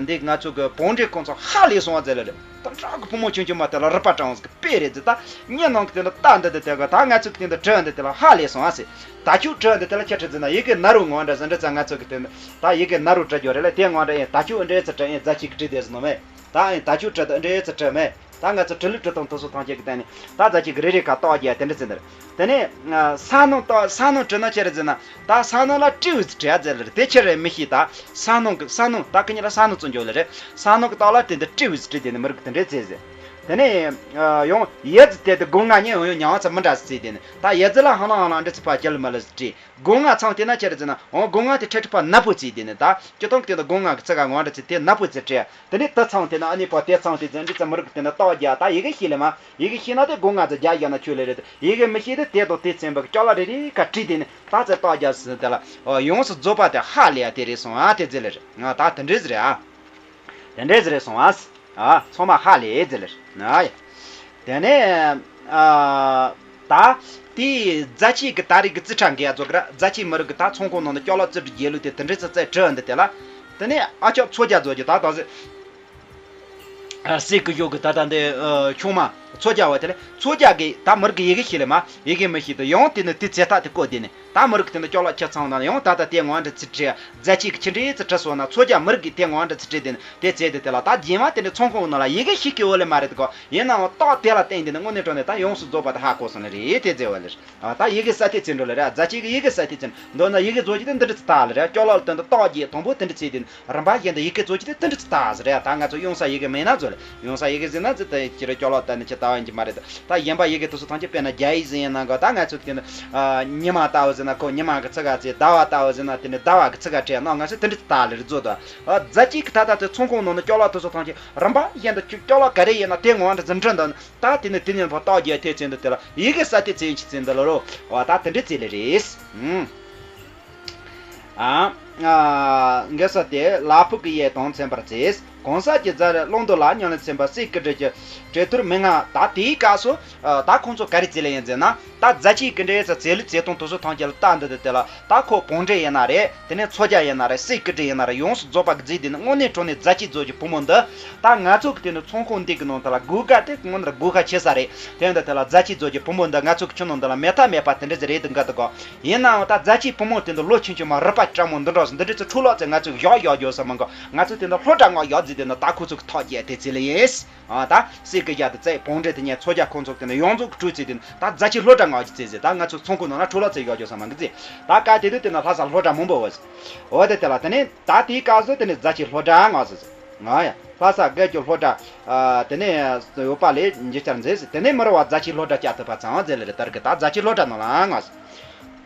འདི་ང་ཚོ་གི་བོང་འདྲེ་ཁོང་ཚོ་ཧ་ལས་སོང་བ་ཟེར་ལེ་རེད། ད་འདྲ་གི་བུ་མོ་ཆུང་ཆུང་མ་དེ་ལ་རུ་པ་དྲང་ཟིག་དཔེ་རེད་ཟེར། ད་ངའི་ནང་གི་དེ་འདྲ་རྟགས་འདི་འདི་དེ་ག་ད་ང་ཚོ་གི་དེ་འདྲ་བྲིས་འདི་དེ་ལ་ཧ་ལས་སོང་ཨ་ཟེར། ད་ཁྱོད་བྲིས་འདི་དེ་ལ་ཁྱེད་བྲིས་ཟེར་ན་ཡི་གེ་ན་རུ་ངོ་འདྲ་ཟེར་འདྲ་ཙང་ང་ཚོ་གི་དེ་འདྲ་ད་ཡི་གེ་ན་རུ་བྲིས་རྒྱུ་རེད་ལ་དེ་ངོ་འདྲ་ཨེ་ད་ཁྱོད་འདྲ་ཙི་བྲིས་ཨེ་རྫ་ཆས་གི་བྲིས་དེ་ཟེར་ནོ་མེད། ད་ཨེ་ད་ཁྱོད་བྲིས་འདི་འདྲ་ཙི་བྲིས་མེད། ད་ང་ཚོ་བྲིས་ལུགས་བྲིས་སྟངས་དེ་ཚོ་ཐམས་ཅད་གི་སྟེང་ནས་ད་རྫ་ཆས་གི་རེ་རེ་ཁ་རྟགས་རྒྱག་དེ་འདྲ་ཟེར་འདི་རེད། དེ་ནས་ས་སྣང་ད་ས་སྣང་བྲིས་ན་ཆི་རེད་ཟེར་ན། ད་ས་སྣང་ལ་ཏྲི་བུ་ཟེར་བྲིས་ཡ་ཟེར་ལེ་རེད། དེ་ཆི་རེད་མི་ཤེས། ད་ས་སྣང་གི་ས་སྣང་ད་ཁི་ཉིན་ལ་ས་སྣང་བཙོང་རྒྱུ་ལེ་རེད། ས་སྣང་གི་རྟགས་ལ་དེ་འདི་ཏྲི་བུ་ཟེར་བྲིས་དེ་ནི་མི་རིགས་དེ་འདྲས་ཟེར་ཟེར། དེ་ནས་ཡང་ཡི་ཙི་དེ་དེ་སྒོ་ང་ཉེ་ཡང་ཡང་ཉང་ཙི་མི་འདྲ་ཟེར་དེ་ནི་ད་ཡི་ཙི་ལ་ཧང་ལ་ཧང་ལ་འདྲི་ཚི་ཕ་ཁྱི་ལ་མ་ལ་ཟེར་བྲིས། སྒོ་ང་ཚང་དེ་ན་ཆི་རེད་ཟེར་ན་འོང་སྒོ་ང་དེ་ཁྲེ་ཁྲི་ཕ་ན་པོ་ཟེར་དེ་ནི་ད་སྤྱི་དོན་གི་དེ་ན་སྒོ་ང་གི་ཚི་ག་ངོ་འདྲ་ཟེར་དེ་ན་པོ་ཟེར་བྲིས། དེ་ནས་དེ་ཚང་དེ་ན་ཨ་ནི་པོ་དེ་ཚང་དེ་ཚང་འདི་ཚང་མི་རིགས་དེ་ན་རྟགས་རྒྱག་ད་ཡི་གེ་ཤེས་ལེ་མ། ཡི་གེ་ཤེས་ན་དེ་སྒོ་ང་ཚོ་རྒྱག་རྒྱག་ན་ཆོས་ལེ་རེད། ཡི་གེ་མི་ཤེས་དེ་དེ་དང་དེ་ཚན་པ་གི་ཅོག་ལ་རེ་རེ་ཁ་བྲིས་དེ་ནི་ད་ཚེ་རྟགས་རྒྱག་ཟེར་དེ་ལ་ཡོངས་སུ་རྫོགས་པ་དེ་ཧ་ལས་ཡ་དེ་རེད་སོང་ཨ་དེ་ཟེར་ལེ་རེད། ང་ད་དེ་འདྲས་རེད་ཨ། དེ་འདྲས་རེད་སོང་ཨ། ཨ་ཚང་མ་ཧ་ལས་ཟེར་ལེ་རེད་ཨ་ཡ། དེ་ནས་ཨ་ད། དེའི་རྫ་ཆུ་གི་ད་རེས་ཀྱི་རྩིས་ཁྲ་འགའ་ཡ་ཚོ་གི་ར་རྫ་ཆུ་མི་རིགས་ཀྱི་ད་ཚོང་ཁང་ནང་ནས་སྐྱོ་ལོ་རྩིས་སྤྲོད་རྒྱལ་ལུགས་དེ་དེ་འདྲའི་ཚོ་རྩིས་བྲིས་འདི་དེ་ལ། དེ་ནས་ཨ་ཅག་མཚོ་རྒྱལ་ཚོ་གི་ད་ད་ཟེ། སྲས་ཀྱི་ཡོག་གི་ད་ད་འདི་ཆུང་མ་མཚོ་རྒྱལ་བ་དེ་ལས། མཚོ་རྒྱལ་གི་ད་མི་རིགས་ཀྱི་ཡི་གེ་ཤེས་ལེ་མ་ཡི་གེ་མི་ཤེས་དུ་ཡང་དེ་ནི་དེ་རྩེ་ཐག་དེ་བཀོད་དེ་ནི་ད་མི་རིགས་དེ་ནི་སྐྱོ་ལོ་ཁྱི་ཚང་ན་ཡང་ད་ད་དེ་ངོ་འདྲ་རྩིས་བྲིས་རྫ་ཆུ་གི་ཆུ་འདྲེ་རྩིས་བྲིས་སོང་ན་མཚོ་རྒྱལ་མི་རིགས་ཀྱི་དེ་ངོ་འདྲ་རྩིས་བྲིས་དེ་ནི་དེ་རྩེ་དེ་དེ་ལ་ད་རྗེས་མ་དེ་ནི་ཚོང་ཁང་ནང་ལ་ཡི་གེ་ཤེས་ཀྱི་འོ་ལེ་མ་རེད་དགོ། ཡིན་ནའང་རྟགས་དེ་ལ་བརྟེན་དེ་ནི་དངོས་གནས་དྲང་གནས་ད་ཡོངས་སུ་རྫོགས་པ་དེ་ཧ་གོ་སོང་ནི་རེད་དེ་རྩེ་བ་ལེ། ཨ་ད་ཡི་གེ་གསལ་ཐིག་ཚིག་འགྲོ་ལེ་རེད། རྫ་ཆུ་གི་ཡི་གེ་གསལ་ཐིག་ཚིག་མདོར་ན་ཡི་གེ་བཟོ་རྒྱུ་དེ་འདི་འདྲ་ཚིག་ད་ལེ་རེད། སྐྱོ་ལོ་དེ་འདི་རྟགས་ཀྱི་དང་པོ་དེ་འདྲ་ཚིག་དེ་རིམ་པ་བཞིན་དུ་ཡི་གེ་བཟོ་རྒྱུ་དེ་དེ་འདྲ་ཚིག་ད་ཟེར་རེད། ད་ང་ཚོ་ཡོང་ས་ཡི་གེ་མེད་ན་བཟོ་ལེ། ཡོང་ས་ཡི་གེ་ཟིན་ན་ཚིག་དེ་ཅི་རེད། སྐྱོ་ལོ་དེ་ནི་ཅི་ད་བ་ཡིན་གྱི་མ་རེད། ད་གཞན་པ་ཡི་གེ་དེ་ཚོ་ཐམས་ཅད་དཔེར་ན་རྒྱ་ཡིག་ཟིན་ཡིན་ན་གོ། ད་ང་ཚོ་དེ་ནི་ཉི་མ་ལྟ་བུ་ཟིན་ན་ཁོ་ཉི་མ་གི་ཚིག་ག་ཚིག་ཟླ་བ་ལྟ་བུ་ཟིན་ན་དེ་ནི་ཟླ་བ་གི་ཚིག་ག་བྲིས་ན་ང་ཚོ་དེ་འདྲ་ཚིག་ད་ལེ་རེད་བཟོ་ད། རྫ་ཆུ་གི་ད་ད་དེ་ཚོང་ཁང་ནང་ནས་སྐྱོ་ལོ་དེ་ཚོ་ཐམས་ཅད་རིམ་པ་བཞིན་དུ་སྐྱོ་ལོ་ག་རེ་ཡིན་ན་དེ་ངོ་འདྲ་ཟིན་འདྲ་འདི། ད་དེ་ནི་དེ་ཉིན་པ་རྟགས་རྒྱས་ཐེ་ཚེ་འདི་དེ་ལ་ཡི་གེ་གསལ་ཐེ་ཚེ་ཡིན་གྱི་ཚེ་འདི་ལ་རོ། བ་ད་དེ་འདྲའི་ཚེ་ལེ་རེད། ཨ་ཨ་འགལ་ས་དེ་ལ་ཕུག་གི་ཡས་དང་མཚན་པར་ཚེས། གང་ཟག་གི་རྫ་རེ་ཀློང་རྡོལ་ལ་ཉམས་ལེན་ཚན་པ་སྲས་ཀྱི་འབྲེལ་གྱི་བྲེ་ཐུར་མི་ང་ད་དེའི་སྐབས་སུ་ད་ཁོང་ཚོ་ག་རེ་ཚེ་ལེ་ཡིན་ཟེར་ན། ད་རྫ་ཆུ་གི་འདྲའི་ཚེ་ཚེ་ལུས་ཚེ་དང་དུ་སུ་ཐང་ཆེ་ལ་ད་འདི་དེ་དེ་ལ། ད་ཁོ་བོང་འདྲེ་ཡིན་ན་རེད། དེ་ནས་མཚོ་རྒྱལ་ཡིན་ན་རེད། སྲས་སྐུ་དྲིན་ཡིན་ན་རེད། ཡོངས་སུ་རྫོགས་པ་གི་རྫས་དེ་ནི་དངོས་གནས་དྲང་གནས་རྫ་ཆུ་རྫོགས་ཀྱི་བུ་མོ་འདི། ད་ང་ཚོ་གི་དེ་ནི་ཚོང་ཁང་འདི་གི་ནང་དུ་ལ་སྒོ་ཁ་དེ་དངོས་གནས་སྒོ་ཁ་ཕྱེ་ས་རེད། དེ་འདི་དེ་ལ་རྫ་ཆུ་རྫོགས་ཀྱི་བུ་མོ་འདི་ང་ཚོ་གི་ཁྱིམ་ནང་འདི་ལ་མེད་ཐབས་མེད་པ་དེ་འདྲ་ཟིག་རེད་འདུག་ག་འདུག་གོ། ཡིན་ནའང་ད་རྫ་ཆུའི་བུ་མོ་དེ་འདི་ལོ་ཆུང་ཆུང་མ་རུས་པ་སྤྲང་མོ་འདི་འདྲ་ཟིག་འདི་འདྲ་ཚོ་འཕྲོ་བརླག་ཚེ་ང་ཚོ་གི་ཡག་ཡག་རྒྱོ་ས་མང་གོ། ང་ཚོ་དེ་འདི་སློབ་གྲྭ་ངག་ཡག་རྫས་དེ་ནི་ད་ཁོ་ཚོ་གི་ཐག་བཅད་དེ་ཚེ་ལེ་ཡིན། ཨ་ད་སྲས་སྐུ་རྒྱལ་དུ་བཙས། བོང་འདྲེ་དེ་ཉལ། མཚོ་རྒྱལ་ཁོང་ཚོ་དེ་ནི་ཡོངས་རྫོགས་ཀྱི་སྤྲུལ་ཚེ་དེ་ནི་ད་རྫ་ཆུ་སློབ་གྲྭ་ངག་གི་བཙས་ཟེར། ད་ང་ཚོ་ཚོང་ཁང་ནང་ན་འཕྲོ་བརླག་ཚེ་ཡག་རྒྱོ་ས་མང་གི་ཟེར། ད་ག་དེ་དུས་དེ་ནི་ལྷ་ས་སློབ་གྲྭ་མང་པོ་བ་ཟེར། འོ་དེ་དེ་ལ་དེ་ནི་ད་དེའི་སྐབས་སུ་དེ་ནི་རྫ་ཆུ་སློབ་གྲྭ་ངག་ཟེར་ཟེར། ང་ཡ་ལྷ་ས་དགེ་རྒྱུ་སློབ་གྲྭ་ཨ་དེ་ནི་ཡོད་པ་ལས་འཇིགས་བཅར་མཛད་ཟེར། དེ་ནི་མི་རུ་བ་རྫ་ཆུ་སློབ་གྲྭ་བཅའ་ཐུབ་པ་ཚང་ཟེར་ལེ་རེད། ད་གི་ད་རྫ་ཆུ་སློབ་གྲྭ་ནང་ལ་ངག་ཟེར།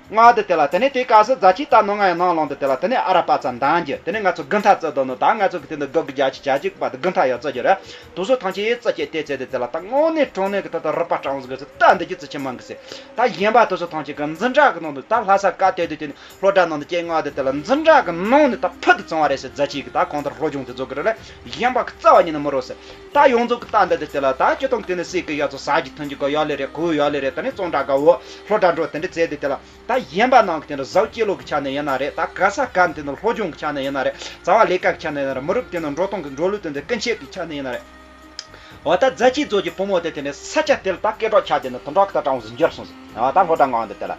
ང་དེ་དེ་ལ་དེ་ནས་དེའི་སྐབས་སུ་རྫ་ཆུ་ད་ནང་ང་ཡང་ནང་ལོང་དེ་དེ་ལ་དེ་ནས་ཨ་ར་པ་ཙ་འདང་རྒྱུ། དེ་ནས་ང་ཚོ་དགུན་ཐ་བརྩི་དོ་ནོ། ད་ང་ཚོ་གི་དེ་འདི་དགུ་གི་རྒྱ་ཆུ་བྱ་ཆུ་པ་དེ་དགུན་ཐ་ཡག་བརྩི་རྒྱུ་རེད། དུ་སོ་ཐང་ཆེ་རྩི་ཆེ་དེ་ཚེ་དེ་དེ་ལ་ད་དངོས་གནས་དྲང་གནས་གི་ད་ད་རུས་པ་སྤྲང་ཟིག་གི་ཚེ་ད་འདི་རྒྱུ་རྩི་ཆེ་མང་གི་ཚེ། ད་གཞན་པ་དུ་སོ་ཐང་ཆེ་གི་འཛིན་གྲྭ་གི་ནང་དུ་ད་ལྷ་ས་ཀ་དེ་དུ་དེ་ནས་སློབ་གྲྭ་ནང་དུ་སྐྱེས་ང་དེ་དེ་ལ་འཛིན་གྲྭ་གི་ནང་ནས་ད་ཕུད་དུ་བཙོང་བ་རེད་ཟེར། རྫ་ཆུ་གི་ད་གང་ལྟར་སློབ་སྦྱོང་དེ་བཟོ་གི་རེད་ལ། གཞན་པ་གི་རྩ་བ་ཉིད་ནས་མི་རོ་ཟེར། ད་ཡོངས་རྫོགས་ཀྱི་རྟགས་འདི་འདི་དེ་ལ་ད་སྤྱི་བཏང་དེ་ནི་སྲས་ཀྱི་ཡ་ཚོ་ཟ་རྒྱུ་འཐུང་རྒྱུ་ག་ཡོད་ལེ་རེད། གོས་ཡོད་ལེ་རེད། ད་ནི་བཙོན་ཁྲ་ག་འོ་སློབ་གྲྭ་འགྲོ་དེ་འདྲ་བྱས་དེ་དེ་ལ་ད་གཞན་པ་ནང་གི་དེ་འདྲ་ཟབ་སྤྱོད་ལོ་གི་ཆ་ནས་ཡིན་ན་རེད། ད་ག་ས་ག་དེ་ནི་སློབ་སྦྱོང་གི་ཆ་ནས་ཡིན་ན་རེད། རྩ་བ་ལས་ཀ་གི་ཆ་ནས་ཡིན་ན་རེད། མི་རབས་དེ་ནི་འགྲོ་སྟངས་གི་འགྲོ་ལུགས་དེ་འདི་ཀུན་སྤྱོད་ཀྱི་ཆ་ནས་ཡིན་ན་རེད། འོ་ད་རྫ་ཆུ་རྫོགས་ཀྱི་བུ་མོ་དེ་དེ་ནི་ས་ཆ་དེ་ལ་ད་སྐད་གྲགས་ཆགས་དེ་ནི་དུད་འགྲོ་གི་ད་གྲངས་སུ་འགྱུར་སོང་ཟེར། འོ་ད་སློབ་གྲྭ་ངག་འདི་དེ་ལ་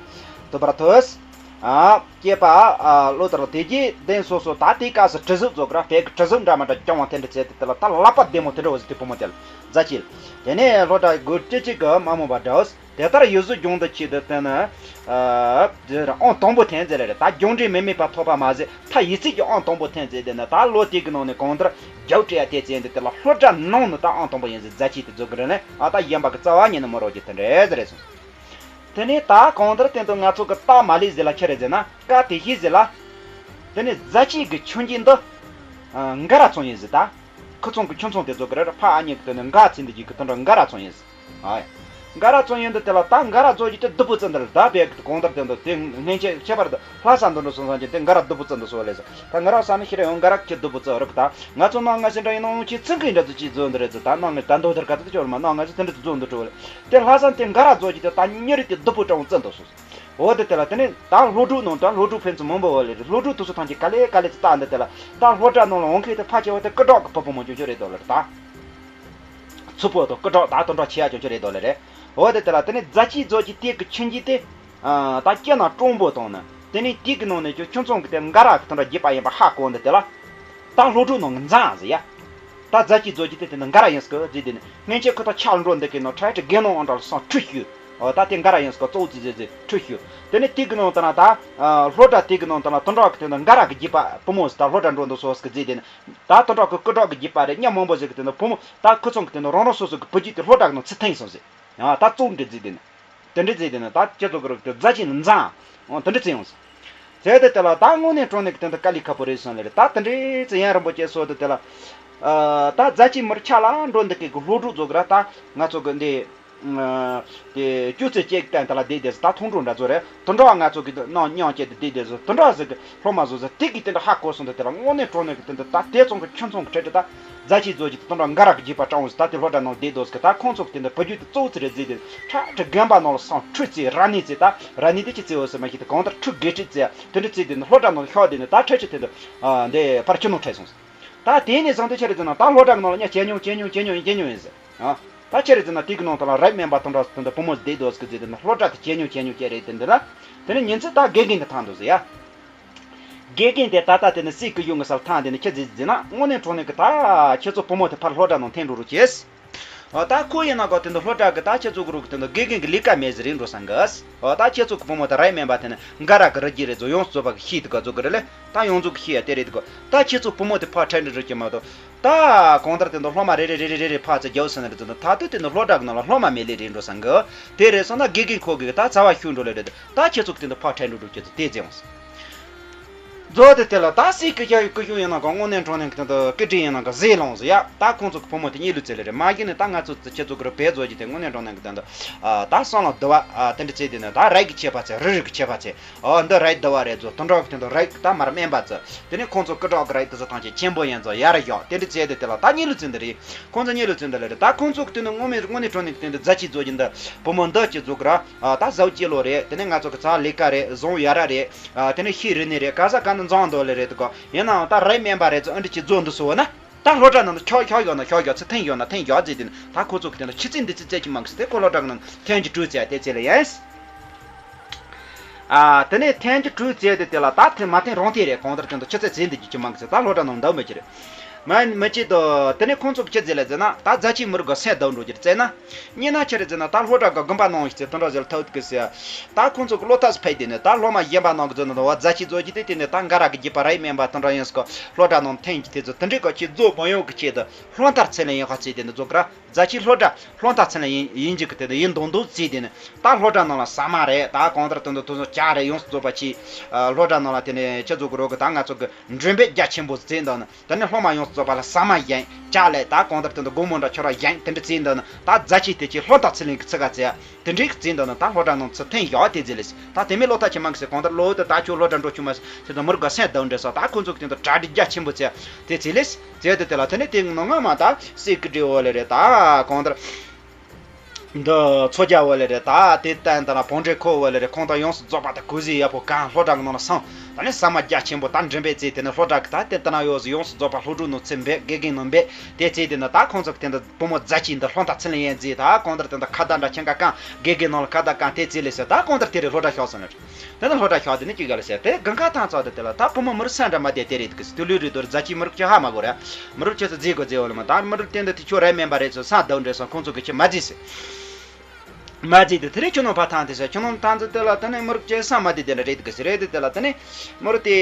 དུ་བར་ཐོས། ཨ་སྐྱེས་པ་ཨ་བློ་ལྟར་དེ་རྗེས་གདན་སོ་སོ་ད་དེའི་སྐབས་སུ་གྲུ་གཟིངས་རྫོགས་ཀྱི་ར་བལ་གྱི་གྲུ་གཟིངས་འདྲ་མ་འདྲ་རྐྱང་བ་དེ་འདྲ་བྱས་ཏེ་དེ་ལ་ད་ལག་པ་བདེ་མོ་དེ་འདྲ་བ་ཟིག་དེ་བུ་མོ་དེ་ལ་རྫ་ཆུ་ལ། དེ་ནས་སློབ་གྲྭ་སྒོ་ཀྲི་ཅི་གི་མ་མོ་བ་འདྲ་བོ། དེ་ལྟར་ཡུལ་གཟུགས་སྦྱོང་དུ་ཆེད་དུ་བསྟན་ནས་ཨ་དེ་ཨང་དང་པོ་ཐོན་མཛད་ལེ་རེད། ད་སྦྱོང་འབྲས་མི་དམིགས་པ་ཐོབ་པ་མ་ཟད་ད་ཡིད་ཚིམ་གྱི་ཨང་དང་པོ་ཐོན་མཛད། དེ་ནས་ད་ལོ་དེ་གི་ནང་ནས་གང་ལྟར་རྒྱབ་སྤྲད་ཡ་དེ་བྱས་འདི་དེ་ལ་སློབ་གྲྭ་ནང་ནས་ད་ཨང་དང་པོ་ཡིན་ཟེར། རྫ་ཆུ་དེ་རྫོགས་ཀྱི་རེད་ལེ། ཨ་ད་གཞན་པ་གི་རྩ་བ་ཉིད་ནས་མི་རོ་རྒྱུ་དེ་འདྲ་ཟེར་རེད་སོང་། དེ་ནས་ད་གང་ལྟར་དེ་ཚོ་ང་ཚོ་གི་རྟགས་མ་ལུས་ཟེར་ལ་ཆི་རེད་ཟེར་ན། སྐབས་དེ་བཞིན་ཟེར་ལ། དེ་ནས་རྫ་ཆུ་གི་ཆུང་ཆུང་འདི། ཨ་འགའ་ར་ཚང་ཡིན་ཟེར་ད། ཁུ་ཚང་གི་ཁྱུང་ཚང་དེ་ཚོ་གི་རེད། ཕ་ཨ་མྱེས་གི་དེ་ནས་འགའ་ཚིག་འདི་གི་གི་དེ་འདྲ་འགའ་ར་ཚང་ཡིན་ཟེར། ཨ་འགའ་ར་ཚང་ཡིན་འདི་དེ་ལ་ད་འགའ་ར་ཚོ་གི་དེ་སྡུག་པོ་བརྩི་འདི་རེད། ད་བས་གི་གང་ལྟར་དེ་འདི་དེ་སྔན་ཆད་ཁྱད་པར་དུ་ལྷ་ས་འདི་འདྲ་སོང་ཙང་གི་དེ་འགའ་ར་སྡུག་པོ་བརྩི་འདི་སོ་ལས་ཟེར། ད་ང་ར་ས་ནི་ཤི་ར་ཡང་འགའ་ར་ཁྱི་སྡུག་པོ་བརྩི་རེད་གི། ད་ང་ཚོ་ནང་ང་ཞིག་འདྲ་ཡིན་ནའང་ཁྱི་ཚིག་གི་འདྲ་ཚོ་ཅི་བཟོ་འདི་རེད་ཟེར། ད་ནང་ང་ད་འདོད་ལྟར་ག་ཚོད་ཅོར་མ་ནང་ང་ཚོ་དེ་འདྲ་ཚོ་བཟོ་འདི་འགྲོ་བ་ལས། དེ་ལྷ་ས་དེ་འགའ་ར་ཚོ་གི་དེ་ད་མྱི་རིགས་དེ་སྡུག་པོ་སྤྲང་བོ་བརྩི་འདི་སོ། འོ་དེ་དེ་ལ་དེ་ནས་ད་སློབ་ཕྲུག་ནང་དུ་སློབ་ཕྲུག་ཕན་ཚུན་མང་པོ་བ་ལས་རེད། སློབ་ཕྲུག་དེ་ཚོ་ཐམས་ཅད་ག་ལེ་ག་ལེ་ཚོ་ལྟ་འདི་དེ་ལ་ད་སློབ་གྲྭ་ནང་ལ་འོང་མཁན་དེ་ཕལ་ཆེ་བ་དེ་སྐུ་དྲག་གི་བུ་བུ་མོ་ཅོ་ཅོ་རེད་དོ་ལ་རེད་ད། ཚུ་པོ་དང་སྐུ་དྲག་ད་དོན་དྲག་ཆེ་ཡ་ཅོ་ཅོ་རེད་དོ་ལ་རེད། འོ་དེ་དེ་ལ་དེ་ནས་རྫ་ཆུ་རྫོགས་ཀྱི་དེ་གི་ཆུང་ཆུང་དེ། ཨ་ད་སྐྱེ་ན་སྤྲང་པོ་དང་ནི་དེ་ནས་དེ་གི་ནང་ནས་ཀྱང་ཁྱུང་ཚང་གི་དེ་འགའ་ར་གི་དོན་དྲག་རྒྱུད་པ་ཡིན་པ་ཧ་གོ་འདི་དེ་ལ། ད་སློབ་ཕྲུག་ནང་གི་འཛིང་ཟེར་ཡ། ད་རྫ་ཆུ་རྫོགས་ཀྱི་དེ་དེ་ནི་འགའ་ར་ཡིན་སྐོ་ཟེར། དེ་ནི་སྔན་ཆད་ཁོ་ད་ཆག་འགྲོ་འདི་གི་ནང་ཁྲལ་ཏྲི་རྒན་ནང་འདྲ་ལ་སང་ཁྲུ་ཞུ། འོ་ད་དེ་འགའ་ར་ཡིན་སྐོ་གཙོ་བོ་ཙི་ཙི་ཙི་ཁྲུ་ཞུ། དེ་ནི་དེ་གི་ནང་དུ་ན་ད་སློབ་གྲྭ་དེ་གི་ནང་དུ་ན་དོན་དྲག་གི་དེ་ནི་འགའ་ར་གི་རྒྱུད་པ་བུ་མོ་ཟེར། ད་སློབ་གྲྭ་འགྲོ་འདུག་སོ་སྐི་ཟེར། དེ་ནི་ད་དོན་དྲག་གི་སྐུ་དྲག་གི་རྒྱུད་པ་རེད། མྱི་མང་པོ་ཟེར་གི་དེ་ནི་བུ་མོ་ད་ཁུ་ཚང་གི་དེ་ནི་རང་རང་སོ་སོ་གི་བུ་རྒྱུད་དེ་སློབ་གྲྭ་གི་ནང་ཚུད་ཐེངས་སོང་ཟེར། ཡང་ད་གཙོ་འདྲི་རྫི་དེ་ནི་ད་ཁྱེད་ཚོ་གི་རོགས་དེ་རྫ་ཆུ་ནི་འཛིང་། འོ་དེ་འདྲ་རྩི་ཡོང་ཟེར། དེ་དེ་ལ་ད་དངོས་གནས་དྲང་གནས་ཀྱི་དེ་འདི་དཀའ་ལས་ཁག་པོ་རེད་སོང་ལེ་རེད། ད་དེ་འདྲའི་རྩི་ཡན་རིན་པོ་ཆེ་སོགས་དེ་དེ་ལ། ཨ་ད་རྫ་ཆུ་མུར་ཆ་ལ་འགྲོ་འདི་གི་གི་སློབ་ཕྲུག་ཚོ་གི་ར་ད་ང་ཚོ་གི་འདི། དེ་སྐྱུག་ཚད་ཅིག་བསྟན་དེ་ལ་བསྡད་དེ་ད་ཐུང་འགྲོ་འདྲ་ཚོ་རེད། དུ་འགྲོ་བ་ང་ཚོ་གི་དུ་ནང་མཉམ་བཅད་དེ་བསྡད་དེ་དུ་འགྲོ་བ་ཟིག་གི་སློབ་མ་བཟོ་ཟིག་དེ་གི་དེ་འདྲ་ཧ་གོ་སོང་དུ་དེ་ལ་དངོས་གནས་དྲང་གནས་གི་དེ་འདྲ་ད་དེ་ཙོང་གི་ཁྱོད་ཙོང་གི་ཁྲེ་ཁྲེ་ད་རྫ་ཆས་བཟོ་རྒྱུ་དེ་དུ་འགྲོ་འགའ་རག་གི་རྒྱུད་པ་དྲང་བོ་ཟིག་ད་དེ་སློབ་གྲྭ་ནང་བསྡད་དོ་ཟིག་གི་ད་ཁོང་ཚོ་གི་དེ་འདྲ་བུ་རྒྱུད་དེ་གཙོ་བོ་ཚི་རེ་བཟོས་དེ་ཁྲ་ཁྲི་རྒན་པ་ནང་ལ་སང་ཁྲུ་ཙི་ར་ནི་ཙི་ད་ར་ནི་དེ་ཅི་ཙི་འོ་ཟིག་མ་ཤེས་དེ་གང་ལྟར་ཁྲུ་དགེ་ཁྲི་ཙི་དེ་འདྲ་ཙི་དེ་འདྲ་སློབ་གྲྭ་ནང་ལ་ཤོག་དེ་ནི་ད་ཁྲེ་ཁྲི་དེ་འདྲ་འདི་ཕར་ཁྱོད་ནང་ཁྲེ་སོང་ཟིག་ད་དེ་ནས་བཟུང་སྟེ་ཆི་རེད་ཟེར་ན་ད་སློབ་གྲྭ་གི་ནང་ལ་ཉ་བྱས་མྱོང་བྱས་མྱོང་བྱས་མྱོང་ཡིན་བྱས་མྱོང་ཡིན་ཟེར། ཨ། ད་ཆི་རེད་ཟེར་ན་དེ་གི་ནང་དུ་ལ་རིགས་དམན་པ་དང་འདྲ་དེ་འདྲ་བུ་མོ་བསྡད་འདུག་ཟེར་གི་ཟེར་དེ་ནི་སློབ་གྲྭ་དེ་བྱས་མྱོང་བྱས་མྱོང་བྱས་རེད་དེ་འདི་ལ། དེ་ནི་ཉིན་ཚེ་ད་དགེ་རྒན་གི་ཐང་འདུག་ཟེར་ཡ། དགེ་རྒན་དེ་ད་ལྟ་དེ་ནི་སྲིད་ཀྱི་ཡོང་གི་སར་ཐང་དེ་ནི་ཁྱི་ཟིག་ཟེར་ན་དངོས་གནས་དྲང་གནས་གི་ད་ཁྱེད་ཚོ་བུ་མོ་དེ་ཕར་སློབ་གྲྭ་ནང་འཐེན་འགྲོ་རུ་བྱེད། ཨོ་ད་ཁོ་ཡིན་ན་གོ་དེ་འདི་སློབ་གྲྭ་གི་ད་ཁྱེད་ཚོ་གི་རུ་གི་དེ་འདི་དགེ་རྒན་གི་ལས་ཀ་མེད་ཟེར་རིན་འགྲོ་སང་གི། ཨོ་ད་ཁྱེད་ཚོ་གི་བུ་མོ་དེ་རིགས་དམན་པ་དེ་ནི་འགའ་རག་གི་རི་རྒྱུད་རེད་ཚོ་ཡོངས་སུ་རྫོགས་པ་གི་ཤེས་དུ་ག་ཚོ་གི་རེད་ལེ། ད་ཡོངས་རྫོགས་ཀྱི་ཤེས་ཡ་དེ་རེད་དགོས། ད་ཁྱེད་ཚོ་བུ་མོ་དེ་ཕར་ཁྲལ་འདྲི་རུ་གྱི་མ་གཏོགས། ད་གང་ལྟར་དེ་འདི་སློབ་མ་རེ་རེ་རེ་རེ་རེ་རེ་ཕར་ཚུར་རྒྱབ་ཟིན་ནི་རེད་ཚོ་ད་དུ་དེ་འདི་སློབ་གྲྭ་གི་ནང་ལ་སློབ་མ་མེད་ལེ་རེད་འགྲོ་སང་གི། དེ་རེད་སོང་ན་དགེ་རྒན་ཁོ་གི་ད་རྩ་བ་ཤུགས་འགྲོ་ལེ་རེད། ད་ཁྱེད་ཚོ་གི་དེ་འདི་ཕར་ཁྲལ་འདྲི་རུ་གྱི་དེ་མཛད་འོང་སོང་། མཛོ་དེ་དེ་ལ་ད་སྲིད་ཀྱི་རྒྱ་ཡི་སྐུ་ཞུང་ཡིན་ན་གང་དངོས་གནས་དྲང་གནས་ཀྱི་དེ་འདི་སྐུ་དྲིན་ཡིན་ན་གང་ཟེར་ལོང་ཟེར་ཡ། ད་ཁོང་ཚོ་གི་བུ་མོ་དེ་གཉིད་ལུས་ཚེ་ལེ་རེད་མ་གཞི་ནས་ད་ང་ཚོ་ཁྱེད་ཚོ་གི་རུ་བེད་བཟོ་རྒྱུ་དེ་དངོས་གནས་དྲང་གནས་ཀྱི་དེ་འདི་ད་བསམ་བློ་བསྡུ་བ་དེ་འདྲ་བྱས་དེ་ནི་ད་རིགས་ཀྱི་ཁྱད་པར་ཚེ་རི་རིགས་ཀྱི་ཁྱད་པར་ཚེ། ཨོ་འདི་རའི་དུ་བ་རེད་ཚོ་དུ་འགྲོ་གི་དེ་འདི་རའི་ད་མར་དམན་པ་ཚོ། དེ་ནས་ཁོང་ཚོ་སྐུ་དྲག་གི་རའི་དུ་ཚོ་ཐང་ཆེན་ཆེན་པོ་ཡན་ཚོ་ཡར་ཡོག་དེ་འདྲ་བྱས་དེ་དེ་ལ་ད་གཉིད་ལུས་ཚིན་འདི་རེད། ཁོང་ཚོ་གཉིད་ལུས་ཚིན་འདི་ལ་རེད། ད་ཁོང་ཚོ་གི་དེ་ནི་དངོས་མེད་དངོས་གནས་དྲང་གནས་ཀྱི་དེ་འདི་རྫ་ཆས་བཟོ་རྒྱུ་འདི་བུ་མོ་འདི་ཅི་བཟོ་གི་ར། ད་ཟའུ་སྐྱེ་ལོ་རེད། དེ་ནས་ང་ཚོ་གི་ཚ་ལས་ཀ་རེད། བཟང་ཡ་ར་རེད། དེ་ནས་ཤི་རི་ནི་རེད། ག་ས་ག་ནས་འཛོང་འདོ་ལེ་རེད་དུ་གོ་ཡིན་ནའང་ད་རའི་དམན་པ་རེད་ཚོ་ཨ་འདྲ་ཅི་བཟོ་འདི་སོ་ན། ད་སློབ་གྲྭ་ནང་དུ་ཁྱོག་ཁྱོག་ཡོད་ན་ཁྱོག་ཡོད་ཚེ་ཐེངས་ཡོད་ན་ཐེངས་ཡོད་ཟེར་དེ་ནི་ད་ཁོ་ཚོ་གི་དེ་ནི་ཁྱི་ཚིག་འདི་ཚིག་བཙལ་གྱི་མང་གི་ཟེར་དེ་ཁོ་སློབ་གྲྭ་གི་ནང་ཐེངས་ཀྱི་དྲུག་བཙལ་དེ་ཚེ་ལ་ཡིན། ཨ་དེ་ནས་ཐེངས་ཀྱི་དྲུག་བཙལ་དེ་དེ་ལ་ད་ཐེངས་མ་ཐེངས་རང་ཐེངས་རེད། གང་ལྟར་དེ་འདི་ཁྱི་ཚིག་བཙལ་འདི་རྒྱུ་ཅི་མང་གི་ཟེར་ད་སློབ་གྲྭ་ནང་འདང་མི་ཁྱི་རེད། མ་མི་ཁྱི་དོ་དེ་ནས་ཁོང་ཚོ་གི་ཁྱི་ཟེར་ལ་ཟེར་ན་ད་རྫ་ཆས་མི་རིགས་ག་སེམས་འདང་འགྲོ་རྒྱུར་བཙལ་ན། གཉིས་ན་ཆི་རེད་ཟེར་ན་ད་སློབ་གྲྭ་གི་དགོན་པ་ནང་ཞིག་ཚེ་དེ་འདྲ་ཟེར་ཐུབ་གི་ཟེར། ད་ཁོང་ཚོ་གི་བློ་ཐག་ཕེ་དེ་ནས་ད་སློབ་མ་གཞན་པ་ནང་གི་ཚོ་ནང་དུ་བ་རྫ་ཆས་བཟོ་རྒྱུ་དེ་དེ་ནས་ད་འགའ་ར་གི་རྒྱུད་པ་རའི་དམན་པ་དེ་འདྲ་ཡིན་སྐོ་སློབ་གྲྭ་ནང་འཐེན་གྱི་དེ་ཚོ་དེ་འདྲའི་ག་ཁྱི་བཟོ་མ་ཡོང་གི་ཆེད་དུ་སློབ་མཐར་ཚད་ལེན་ཡིན་ཁ་ཚིག་དེ་ནས་བཟོ་གི་ར། རྫ་ཆས་སློབ་གྲྭ་སློབ་མཐར་ཚད་ལེན་ཡིན་ཡིན་རྒྱུ་གི་དེ་ནས་ཡིན་མདོག་མདོག་བརྩིས་དེ་ནས་ད་སློབ་གྲྭ་ནང་ལ་ཟ་མ་རེད། ད་གང་ལྟར་དེ་འདྲ་དེ་ཚོ་ཇ་རེད། ཡོངས་སུ་རྫོགས་པ་ཆེ། སློབ་གྲྭ་ནང་ལ་དེ་ནས་ཁྱི་བཟོ་གི་རོགས་གི་ད་ང་ཚོ་གི་མགྲོན་འབོད་རྒྱ་ཆེན་པོ་བརྩིས་འདུག་ནི། དེ་ནས་སློབ་མ་ཡོངས་སུ་རྫོགས་པ་ལ་ཟ་མ་བཞེངས་ལྕགས་ལས་ད་གང་ལྟར་དེ་འདྲ་སྒོར་མོ་འདྲ་ཁྱོད་ར་བཞེངས་དེ་འདྲ་བརྩིས་འདུག་ན་ད་རྫ་ཆས་དེ་ཆེ་སློབ་མཐར་ཚད་ལེན་གྱི་ཚིག་ག་བརྩི་ཡ་དེ་འདྲའི་བརྩིས་འདུག་ན་ད་སློབ་གྲྭ་ནང་ཚུར་འཐེན་ཡག་དེ་བརྩིས་ལེ་ད་དེ་མིན་སློབ་མཐར་ཆེ་མང་གི་ཟེར་གང་ལྟར་ལོ་དེ་ད་ཁྱོད་སློབ་གྲྭ་འགྲོ་ཆུག་མ་ཟེར་དེ་ད་མི་རིགས་ག་སེམས་སྡུག་འདྲ་ས་ད་ཁོ་ཚོ་གི་དེ་འདྲ་གྲ་སྒྲིག་རྒྱ་ཆེན་པོ་བརྩི་ཡ་དེ་བརྩིས་ལེ་བརྩིས་དེ་དེ་ལ་དེ་ནས་དེ་ནང་ང་མ་ད་སྲིད་ཀྱི་འབྲས་བུ་ལེ་རེད། ད་གང་ལྟར། འདི་མཚོ་རྒྱལ་བོ་ལེ་རེད། ད་དེ་བསྟན་དང་ན་བོང་འདྲེ་ཁོ་བོ་ལེ་རེད། ཁོང་དང་ཡོངས་སུ་རྫོགས་པ་དང་གོས་གཟི་ཡག་པོ་གང་སློབ་གྲྭ་གི་ནང་ལ་སོང་། ད་ནི་ཟ་མ་རྒྱ་ཆེན་པོ་ད་མགྲིན་པའི་རྩེ་དེ་ནི་སློབ་གྲྭ་གི་ད་དེ་ལྟ་ན་ཡོད་ཟི་ཡོངས་སུ་རྫོགས་པ་སློབ་ཕྲུག་ནང་ཚུད་འབད་དགེ་རྒན་ནང་འབད་དེ་རྩེ་དེ་ནི་ད་ཁོང་ཚོ་གི་དེ་འདི་བུ་མོ་རྫ་ཆས་འདི་སློབ་མཐར་ཚད་ལེན་ཡན་རྫི་ད་གང་ལྟར་དེ་འདི་ཁ་བརྡ་འདྲ་ཆེན་ཀ་གང་དགེ་རྒན་ནང་ལ་ཁ་བརྡ་གང་དེ་རྩེ་ལེ་ཟེར་ད་གང་ལྟར་དེ་རེད་སློབ་གྲྭ་ཤོག་སོང་ནི་རེད། དེ་ནི་སློབ་གྲྭ་ཤོག་དེ་ནི་ཅི་ག་ལ་ཟེར་དེ་དགུན་ཁ་ཐང་ཚོགས་དེ་དེ་ལ་ད་བུ་མོ་མི་རུ་སེམས་འདྲ་མ་བདེ་དེ་རེད་གི་ཟེར་དུ་ལུས་རེད་དོ་རྫ་ཆས་མི་རུ་ཁྱོད་ཧ་མ་གོ་ར་མི་རུ་ཁྱོད་ཚོ་རྫི་གོ་རྫི་འོ་ལ་མ་ད་མི་རུ་བསྟན་དེ་དེ་ཁྱོད་རའི་མེན་པ་རེད་ཚོ་སང་དོ་འདྲེ་སོང་ཁོང་ཚོ་གི་ཁྱོད་མ་རྫི་ཟེར། མ་རྫི་དེ་དེ་རེད་ཁྱོད་ནང་ཕ་ཐང་དེ་ཟེར་ཁྱོད་ནང་ཐང་ཚོ་དེ་ལ་དེ་ནི་མི་རུ་ཁྱོད་སང་མ་བདེ་དེ་འདྲ་རེད་གི་ཟེར་རེད་དེ་དེ་ལ་དེ་ནི་མི་རུ་དེ།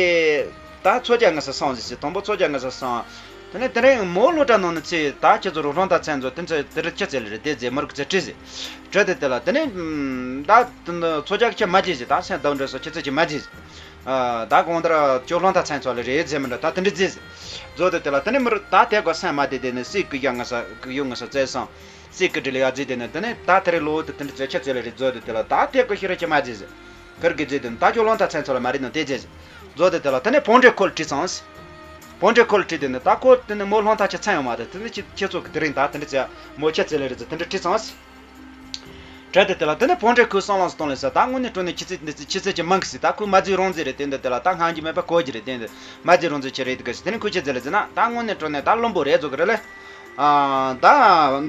ད་མཚོ་རྒྱ་ངན་ས་སང་ཟེར་ཟེར་དང་པོ་མཚོ་རྒྱ་ངན་ས་སང་། དེ་ནས་དེ་རིང་མོ་སློབ་གྲྭ་ནང་ནས་ཚེ་ད་ཁྱེད་ཚོ་རུ་སློབ་མཐར་ཚད་མཛོད་དེ་ཚོ་དེ་རུ་ཁྱེད་ཚེ་ལ་རེད་དེ་རྫས་མི་རིགས་ཚེ་ཁྲི་ཟེར། གྲོས་དེ་དེ་ལ་དེ་ནས་ད་མཚོ་རྒྱ་ཁྱེད་མ་བརྗེད་ཟེར་ད་སེམས་སྡུག་འདྲ་སོ་ཁྱེད་ཚེ་ཁྱེད་མ་བརྗེད་ཟེར། ད་གང་ལྟར་ཁྱོད་སློབ་མཐར་ཚད་མཛོད་ལ་རེད་རྫས་མི་འདྲ་ད་དེ་འདྲ་རྫས་ཟེར། མཛོད་དེ་དེ་ལ་དེ་ནས་མི་རིགས་ད་དེ་གོ་སེམས་མ་བདེ་དེ་ནས་སྲིད་ཀྱི་ཡ་ངན་ས་ཡོད་ངན་ས་བཙལ་སོང་། སྲིད་ཀྱི་དྲི་ལ་ཡ་རྫས་དེ་ནས་དེ་ནས་ད་དེ་རིང་ལོ་དེ་དེ་འདྲ་ཚེ་ཁྱེད་ཚེ་ལ་རེད་མཛོད་དེ་དེ་ལ་ད་དེ་གོ་ཤི་རེ་ཁྱེད་མ་བརྗེད་ཟེར། ཁིར་གི་རྫས་དེ་ད་ཁྱོད་སློབ་མཐར་ཚད་མཛོད་ལ་མ་རེད་ནོ་དེ་རྫས་ཟེར། མཛོད་དེ་དེ་ལ་དེ་ནས་བོང་འདྲེ་ཁོ་ལ་དྲིས་ཙང་། བོང་འདྲེ་ཁོ་ལ་དྲིས་དེ་ནི་ད་ཁོ་དེ་ནི་མོ་སློབ་མཐར་ཆ་ཚང་ཡོང་མ་རེད་དེ་ནི་ཁྱེད་ཁྱེད་ཚོ་གི་དེ་རིང་ད་དེ་འདྲ་ཚེ་མོ་ཁྱེད་ཚེ་ལ་རེད་ཚེ་དེ་འདྲ་དྲིས་ཙང་། དྲ་དེ་དེ་ལ་དེ་ནི་བོང་འདྲེ་ཁོའི་བསམ་བློ་གཏོང་ལེ་ས་ད་དངོས་གནས་དྲང་གནས་ཁྱེད་ཚེ་འདི་ཚེ་ཁྱེད་ཚེ་ཅི་མང་གི་སི་ད་ཁོའི་མ་རྫི་རང་རྫི་རེད་དེ་འདི་དེ་ལ་ད་སྔ་འགྱུར་མེད་པ་གོ་རྒྱུ་རེད་དེ་འདི་མ་རྫི་རང་རྫི་ཁྱེད་རེད་དེ་གི་སི་དེ་ནི་ཁོས་ཁྱེད་ཚེ་ལ་རྫི་ན་ད་དངོས་གནས་དྲང་གནས་ད་བླུན་པོ་རེད་ཚོ་གི་རེད་ལེ། ཨ། ད་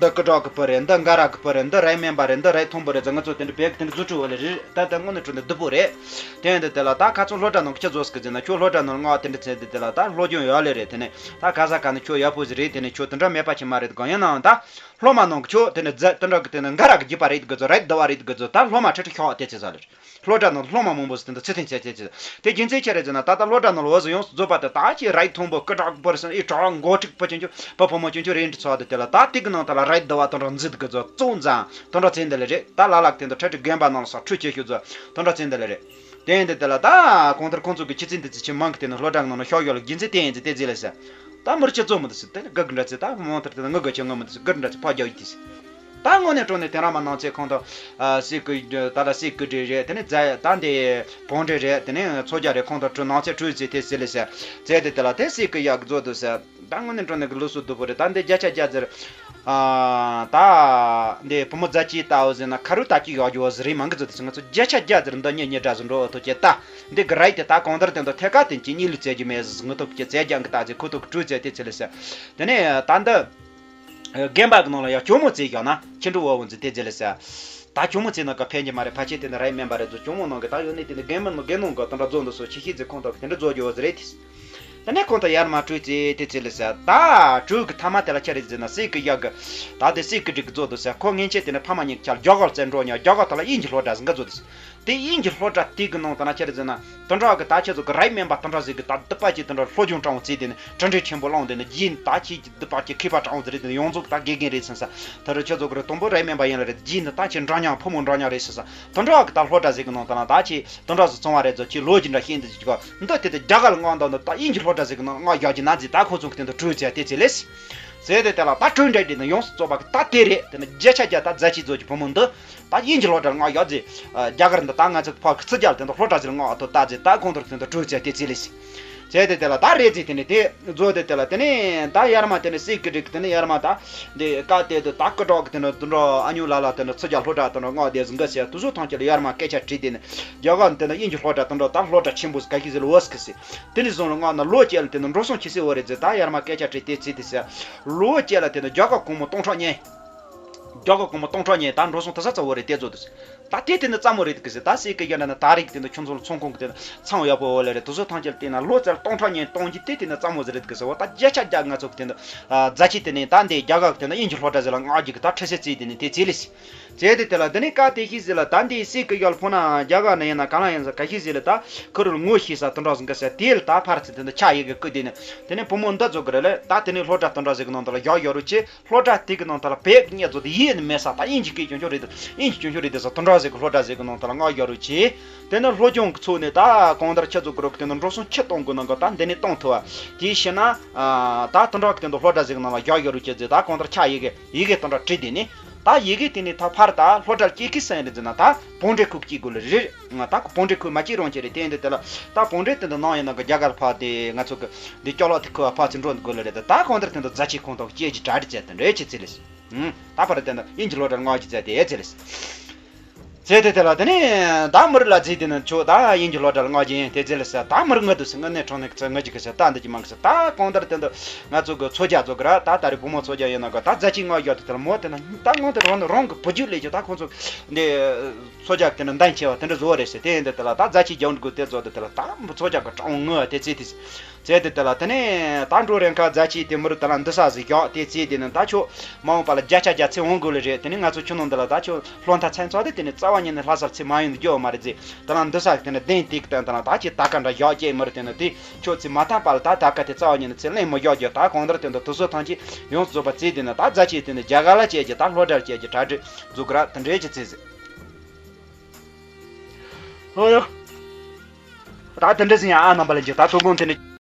འདི་སྐུ་དྲག་གི་བུ་རེད། འདི་འགའ་ར་གི་བུ་རེད། འདི་རའི་མེན་པ་རེད། འདི་རའི་ཐོང་བུ་རེད་ཟེར་ང་ཚོ་དེ་འདྲ་བེག་དེ་འདྲ་བཟོ་བྲིས་བ་ལེ་རེད། ད་ལྟ་དངོས་གནས་དྲང་གནས་སྡུག་པོ་རེད། དེ་ཡིན་དུས་དེ་ལ་ད་ཁ་ཚོན་སློབ་གྲྭ་ནང་གི་ཁྱེད་བཟོ་སྐད་ཟེར་ན་ཁྱོད་སློབ་གྲྭ་ནང་ལ་ང་དེ་འདྲ་ཚེ་དེ་དེ་ལ་ད་སློབ་སྦྱོང་ཡོད་ལེ་རེད། དེ་ནས་ད་ག་ས་ག་ནས་ཁྱོད་ཡག་པོ་ཞིག་རེད། དེ་ནས་ཁྱོད་དེ་འདྲ་མེད་པ་ཞིག་མ་རེད། གང་ཡིན་ནའང་ད་སློབ་མ་ནང་གི་ཁྱོད་དེ་ནས་རྫ་དེ་འདྲ་གི་དེ་ནས་འགའ་ར་གི་རྒྱུད་པ་རེད་དགོས་ཚོ་རེད་དུ་བ་རེད་དགོས་ཚོ་ད་སློབ་མ་ཁྲི་ཁྲི་ཤོག་དེ་ཚེ་ས་ལེ་རེད། སློབ་གྲྭ་ནང་སློབ་མ་མང་པོ་ཞིག་དེ་འདྲ་ཚུལ་མཐུན་བྱས་བྱས་བྱས་དེ་རྒྱུ་མཚན་ཆི་རེད་ཟེར་ན་ད་ལྟ་སློབ་གྲྭ་ནང་ལ་འོ་ཟོ་ཡོངས་སུ་རྫོགས་པ་དེ་ད་ཅི་རའི་ཐོང་པོ་སྐུ་དྲག་པོ་རེད་ཟེར་ཨི་དྲག་མགོ་ཁྲིག་པོ་ཆུང་ཆུང་པོ་ཕོ་མོ་ཆུང་ཆུང་རེད་འདྲི་ཚོགས་དེ་དེ་ལ་ད་ཏིག་གི་ནང་ད་ལ་རའི་ཟླ་བ་དོན་དྲག་འཛིན་གི་ཚོ་གཙོ་འཛིན་དོན་དྲག་ཚན་དེ་ལ་རེད། ད་ལ་ལག་དེ་འདི་ཁྲ་ཁྲི་རྒན་པ་ནང་ལ་ས་ཁྲུ་ཆེ་ཤོས་ཚོ་དོན་དྲག་ཚན་དེ་ལ་རེད། དེ་འདི་དེ་ལ་ད་གང་ལྟར་ཁོང་ཚོ་གི་ཁྱི་ཚིག་འདི་ཚིག་ཆེ་མང་གི་དེ་ནི་སློབ་གྲྭ་གི་ནང་ལ་ཤོག་ཡོད་ལ་རྒྱུ་མཚན་དེ་ཡིན་ཚེ་དེ་རྫི་ལ་ས་ད་མུར་ཁྱི་གཙོ་མི་འདུག་ཟེར་དེ་ནི་དགའ་གི་འདྲ་ཚེ་ད་མང་ཐར་དེ་ནི་ངུ་དགའ་ཆེ་ངུ་མི་འདུག་ཟེར་དགའ་འདྲ་ཚེ་ཕ་རྒྱག་ཡི་དེ་ཟེར། ད་དངོས་གནས་དྲང་གནས་དེ་རང་མ་ནང་ཚེ་ཁོང་དང་། ཨ་སྲས་སྐུ། ད་ལ་སྲས་སྐུ་བགྲེས་རེད། དེ་ནས་རྫ་ད་འདི་བོན་བགྲེས་རེད། དེ་ནས་མཚོ་རྒྱལ་རེད། ཁོང་དང་གྲོས་ནང་ཚེ་གྲོས་བྱས་དེ་ཟེར་ལེ་ཟེར། བྱས་ཏེ་དེ་ལ་དེ་སྲས་སྐུ་ཡག་གི་བཟོ་འདུག་ཟེར། ད་དངོས་གནས་དྲང་གནས་ཀྱི་ལུགས་སྲོལ་སྡུག་པོ་རེད། ད་འདི་བརྒྱ་ཆ་བརྒྱ་ཟེར། ཨ་ད་འདི་བུ་མོ་རྫ་ཆེན་ལྟ་བུ་ཟེར་ན་ཁ་རུ་ད་ཅིག་ཡག་རྒྱུ་བ་ཟེར་རེད་མང་གི་བཟོ་དེ་ཟེར། ང་ཚོ་བརྒྱ་ཆ་བརྒྱ་ཟེར་འདི་གཉིས་གཉིས་འདྲ་ཟེར་འགྲོ་འོ་ཐོ་ཅེ་ད། འདི་གི་རེད་དེ། ད་གང་ལྟར་དེ་འདི་ཐད་ཀ་དེ་ཅི་གཉིས་ལུས་བཙལ་རྒྱུ་མེད་ཟེར། ངུ་ཐོབ་ཀྱི་བཙལ་རྒྱག་གི་ད་ཟེར། ཁུ་ཐོབ་ཀྱི་གྲོས་བཙལ་དེ་ཚེ་ལེ་ཟེར། དེ་ནས་ད་འདི། རྒན་པ་གི་ནང་ལ་ཡང་གྱོག་མོ་བཙལ་བཞག་ན་ཁྱི་འབྲུ་བ་བོ་འཛི་དེ་རྗེས་ལ་ཟེར། ད་གྱོག་མོ་བཙལ་ན་ག་ཕན་གྱི་མ་རེད། ཕལ་ཆེར་དེ་ནི་རའི་མེན་པ་རེད་ཚོ། གྱོག་མོ་ནང་གི་ད་ཡོད་ནི་དེ་ནི་རྒན་མི་ནང་རྒན་ནང་གི་དེ་འདྲ་བཟོ་འདུག་སོ་ཁྱི་ཤི་རྫི་ཁོང་དག་དེ་འདྲ་བཟོ་རྒྱུ་བ་ཟི་རེད་དེ། དེ་ནས་ཁོང་དག་ཡར་མ་གྲོས་བཙལ་དེ་ཚེ་ལ་ཟེར། ད་གྲོས་ཀྱི་ཐ་མ་དེ་ལ་ཆ་རེད་ཟེར་ན་སྲས་ཀྱི་ཡག་གི། ད་དེ་སྲས་ཀྱི་སྒྲིག་གི་བཟོ་འདུག་ཟེར། ཁོ་ངན་ཆེ་དེ་ནི་ཕ་མ་གཉིས་ཀྱི་ཆར་རྒྱ་གར་བཙལ་འགྲོ་ཉག་རྒྱ་གར་དག་ལ་དབྱིན་ཇི་སློབ་གྲྭ་ཟིན་ག་བཟོ་འདུག་ཟེར། དེ་དབྱིན་ཇི་སློབ་གྲྭ་དེ་གི་ནང་དུ་ན་ཆ་རེད་ཟེར་ན། དོན་དག་གི་ད་ཁྱེད་ཚོ་གི་རའི་མེན་པ་དོན་དག་ཟིག་གི་ད་སྡུག་པ་ཅིག་དོན་དག་སློབ་སྦྱོང་སྤྲང་བོ་བརྩིས་དེ་ནི་གྲུབ་འབྲས་ཆེན་པོ་བླངས་དེ་ནི་རྗེས་ད་ཁྱེད་ཀྱི་སྡུག་པ་ཅིག་མཁས་པ་སྤྲང་བོ་ཟིག་རེད། དེ་ནི་ཡོངས་རྫོགས་ད་དགེ་རྒན་རེད་ཟེར་ས། ད་རུ་ཁྱེད་ཚོ་གི་རུ་དང་པོ་རའི་མེན་པ་ཡིན་ལ་རེད། རྗེས་ནི་ད་ཁྱེད་འདྲ་མཉམ་ཕོ་མོ་འདྲ་མཉམ་རེད་ཟེར་ས། དོན་དག་གི་ད་སློབ་གྲྭ་ཟིག་གི་ནང་དུ་ན་ད་ཁྱེད་དོན་དག་ཟིག་བཙོང་བ་རེད་ཚོ། ཁྱེད་ལོ་རྒྱུས་འདྲ་ཤེས་འདི་ཅིག་གོ་འདི་དེ་དེ་རྒྱ་གར་ལ་མངགས་འདུག་འདི་ད་དབྱིན་ཇི་སློབ་གྲྭ་ཟིག་གི་ནང་མངགས་རྒྱག་རྒྱུ་ན་ཟིག་ད་ཁོ་ཚོ་གི་དེ་འདི་གྲོས་བྱས་དེ་ཚེ་ལེ་ཟེར། ཟེར་དེ་དེ་ལ་ད་གྲོས་འདྲ་དེ་ནི་ཡོངས་སུ་རྫོགས་པ་གི་ད་དེ་རེད། དེ་ནི་བརྒྱ་ཆ་བརྒྱ་ད་རྫ་ཆེན་བཟོ་གི་བུ་མོ་འདི། ད་དབྱིན་ཇི་སློབ་གྲྭར་མངགས་ཡག་ཟེར། རྒྱ་གར་འདི་ད་ང་ཚོ་ཕ་གི་ཚུར་རྒྱག་དེ་འདི་སློབ་གྲྭ་ཟིག་ལ་མངགས་ཨ་ཐོ་ལྟ་ཟེར། ད་ཁོང་ཚོར་དེ་འདི་གྲོས་བྱས་དེ་ཚེ་ལེ་ཟེར། བྱས་དེ་དེ་ལ་ད་རེད་ཟེར། དེ་ནས་དེ་བཟོ་དེ་དེ་ལ་དེ་ནས་ད་ཡར་མ་དེ་ནས་སྲས་ཀྱི་རིགས་དེ་ནས་ཡར་མ་ད་འདི་བཀའ་དེ་དུ་ད་སྐུ་དྲག་གི་དེ་འདྲ་དུ་འདྲ་ཨ་ཉུ་ལ་ལ་དེ་འདྲ་ཚུར་རྒྱག་སློབ་གྲྭ་དེ་འདྲ་མངགས་དེ་ཟིག་ག་ཟེར། དུ་སུ་ཐང་ཆེ་ལ་ཡར་མ་སྐད་ཆ་དྲིས་དེ་ནས་རྒྱ་གར་དེ་འདྲ་དབྱིན་ཇི་སློབ་གྲྭ་དེ་འདྲ་ད་སློབ་གྲྭ་ཆེན་པོ་ཟིག་ག་གི་ཟེར་ལ་འོ་ཟིག་གི་ཟེར། དེ་ནས་བཟུང་ལ་མངགས་ན་ལོ་བཅད་ལ་དེ་འདྲ་འགྲོ་སོང་ཆི་ཟེར་བ་རེད་ཟེར། ད་ཡར་མ་སྐད་ཆ་དྲིས་དེ་ཚེ་དེ་ཟེར། ལོ་བཅད་ལ་དེ་འདྲ་རྒྱ་གར་སྒོར་མོ་སྟོང་ཕྲག་གཉིས། རྒྱ་གར་སྒོར་མོ་སྟོང་ཕྲག་གཉིས་ད་འགྲོ་སོང་དེ་ས་ཚ་བོ་རེད་དེ་ཚོ་དུ། ད་དེ་དེ་ནི་ཙམ་མོ་རེད་གི་ཟེར། ད་སྲས་ཀྱི་ཡ་འདྲ་ན་ད་རིགས་དེ་འདི་ཁྱོད་ཚོ་ལ་ཚོང་ཁང་གི་དེ་འདི་ཚང་ཡག་པོ་འོ་ལེ་རེད། དུ་སུ་ཐང་ཆེ་ལ་བལྟས་ན་ལོ་ཙཱ་ལ་སྟོང་ཕྲག་གཉིས་གཏོང་རྒྱུ་དེ་དེ་ནི་ཙམ་མོ་ཟིག་རེད་གི་ཟེར་བ། ད་བརྒྱ་ཆ་བརྒྱ་ང་ཚོ་གི་དེ་འདི་རྫ་ཆེན་དེ་ནི་ད་འདི་རྒྱ་གར་གི་དེ་འདི་དབྱིན་ཇི་སློབ་གྲྭ་ཟིག་ལ་མངགས་རྒྱུ་གི་ད་ཁྲི་སེ་རྩིས་དེ་ནི་དེ་རྩིས་ལེ་ཟེར། རྩིས་དེ་དེ་ལ་དེ་ནི་ཀ་དེ་ཤི་ཟིག་ལ་ད་འདི་སྲས་ཀྱི་ཡ་ལ་ཕོ་ན་རྒྱ་གར་ན་ཡིན་ན་ག་ལ་ཡིན་ཟེར་ག་ཤི་ཟིག་ལ་ད་ཁུ་རུ་ལ་ངོ་ཤེས་ས་དེ་འདྲ་ཟིག་གི་ཟེར། དེ་ལ་ད་ཕར་ཚེ་དེ་འདི་ཆ་ཡི་གི་ཀུ་དེ་ནི་དེ་ནི་བུ་མོ་འདི་ཚོ་གི་རེད་ལེ། ད་དེ་ནི་སློབ་གྲྭ་དེ་འདྲ་ཟིག་གི་ནང་དུ་ལ་ཡག་ཡོད་རུ་ཆེ། སློབ་གྲྭ་དེ་གི་ནང་དུ་ལ་བོད་ཀྱི་སྙན་ཚོ་དེ་ཡིད་ནི་མེད་ས། ད་དབྱིན་ཇི་སྐད་ཆུང་ཆུང་རེད་དེ། དབྱིན་ཇི་ཆུང་ཆུང་རེད་དེ་ས་དེ་འདྲ་ཟིག་གི་སློབ་གྲྭ་ཟིག་གི་ནང་དུ་ལ་མངགས་ཡོད་རུ་ཆེ། དེ་ནི་སློབ་སྦྱོང་གི་ཚོགས་ནས་ད་གང་ལྟར་ཁྱེད་ཚོ་གི་རོགས་དེ་ནི་འགྲོ་སོང་ཆི་གཏོང་དགོས་ན་གི་ད་འདི་ནས་གཏོང་ཐུབ་བ་དེ་ཤེས་ན། ད་དེ་འདྲ་གི་དེ་འདི་སློབ་གྲྭ་ཟིག་གི་ནང་ལ་ཡག་ཡོད་རུ་ཆེ་ཟེར། ད་གང་ལྟར་ཆ་ཡི་གི་ཡི་གེ་དེ་འདྲ་བྲིས་དེ་ནི། ད་ཡི་གེ་དེ་ནི་ད་ཕར་ད་སློབ་གྲྭར་སྐྱེལ་གི་ས་ཡིན་རེད་ཟེར་ན་ད་བོན་འབྲེལ་ཁུག་སྐྱེལ་དགོས་ལེ་རེད། ང་ད་ཁོ་བོན་འབྲེལ་ཁུག་མ་སྐྱེལ་རང་ཆེ་རེད། དེ་འདི་དེ་ལ་ད་བོན་འབྲེལ་དེ་འདི་ནང་ཡིན་ན་གི་རྒྱ་གར་ཕར་དེ་ང་ཚོ་གི་འདི་སྐྱོ་ལོག་དེ་ཁུ་བ་ཕར་ཚུར་འགྲོ་དགོས་ལེ་རེད། ད་གང་ལྟར་དེ་འདི་རྫ་ཆེན་ཁོང་ཐོག་སྐྱེལ་གྱི་གྲ་སྒྲིག་བྱས་དེ་འདྲ་ཅི་ཚེ་ལེ། ད་ཕར་དེ་འདི་དབྱིན་ཇི་སློབ་གྲྭར་མངགས་ཀྱི་བྱས་དེ་ཚེ་ལེ། བྱས་དེ་དེ་ལ་དེ་ནས་ད་མི་རིགས་ལ་རྫིས་དེ་ནི་ཆོག་ད་དབྱིན་ཇི་སློབ་གྲྭར་མངགས་ཀྱི་ཡིན་དེ་ཚེ་ལེ་ཟེར། ད་མི་རིགས་ངོ་དུ་ཟེར་ངོ་ནས་གྲོང་ནས་ཚེ་ངོ་ཅིག་གི་ཟེར་ད་འདི་ཅི་མང་གི་ཟེར། ད་གང་ལྟར་དེ་འདི་ང་ཚོ་གི་མཚོ་རྒྱལ་ཚོ་གི་ར་ད་ད་རེས་བུ་མོ་མཚོ་རྒྱལ་ཡིན་ན་གི་ད་རྫ་ཆེན་མངགས་ཡོད་དེ་དེ་ལ་མོ་དེ་ན་ད་ངོ་དེ་རང་ནས་རང་གི་བུ་རྒྱུད་ལས་ཀྱི་ད་ཁོང་ཚོ་འདི་མཚོ་རྒྱལ་དེ་ནི་འདན་ཆེ་བ་དེ་འདྲ་བཟོ་བ་རེད་ཟེར། དེ་ཡིན་དེ་དེ་ལ་ད་རྫ་ཆེན་རྒྱག་འགྲོ་དེ་བཟོ་དེ་དེ་ལ་ད་མཚོ་རྒྱལ་གི་གྲོང་ངོ་དེ་ཚེ་དེ་ཟེར། བྱས་ཏེ་དེ་ལ་དེ་ནས་ད་འགྲོ་རན་ཁ་རྫ་ཆེན་དེ་མི་རུ་དེ་ལ་འདི་ས་ཟིག་བཞག་དེ་ཚེ་དེ་ནས་ད་ཆོ་མ་འོངས་པ་ལ་བརྒྱ་ཆ་བརྒྱ་ཚེ་འོང་དགོས་ལེ་རེད། དེ་ནས་ང་ཚོ་ཆུ་ནང་འདི་ལ་ད་ཆོ་ལྷོ་མཐའ་མཚན་ཚོགས་དེ་དེ་ནས་རྩ་བ་ཉིད་ནས་ལྷ་སར་ཚེ་མ་ཡོང་རྒྱུ་མ་རེད་ཟེར། དེ་ལ་འདི་ས་དེ་ནས་གདན་དེ་གི་སྟེང་དེ་ལ་ད་ཆེ་ད་ག་འདྲ་བཞག་ཅེས་མི་རུ་དེ་ནས་དེ་ཆོ་ཚེ་མ་ཐག་པ་ལ་ད་ད་ག་དེ་རྩ་བ་ཉིད་ནས་ཚེ་ལེན་མི་བཞག་རྒྱུ། ད་གང་ལྟར་དེ་འདི་དུ་སོ་ཐང་ཆེ་ཡོངས་སུ་རྫོགས་པ་ཚེ་དེ་ནས་ད་རྫ་ཆེན་དེ་ནས་རྒྱ་གར་ལ་བཅད་རྒྱུ་ད་ལྷོ་འདྲར་བཅད་རྒྱུ་གྲ་སྒྲིག་འཛུགས་གི་ར་དེ་འདྲའི་ཅི་ཚེ་ཟིག་ཨོ་ཡ། ད་དེ་འདྲ་ཟིན་ཡང་ཨ་རྣམ་པ་ལ་འཇིགས་ད་དོ་དགོང་དེ་འདྲ།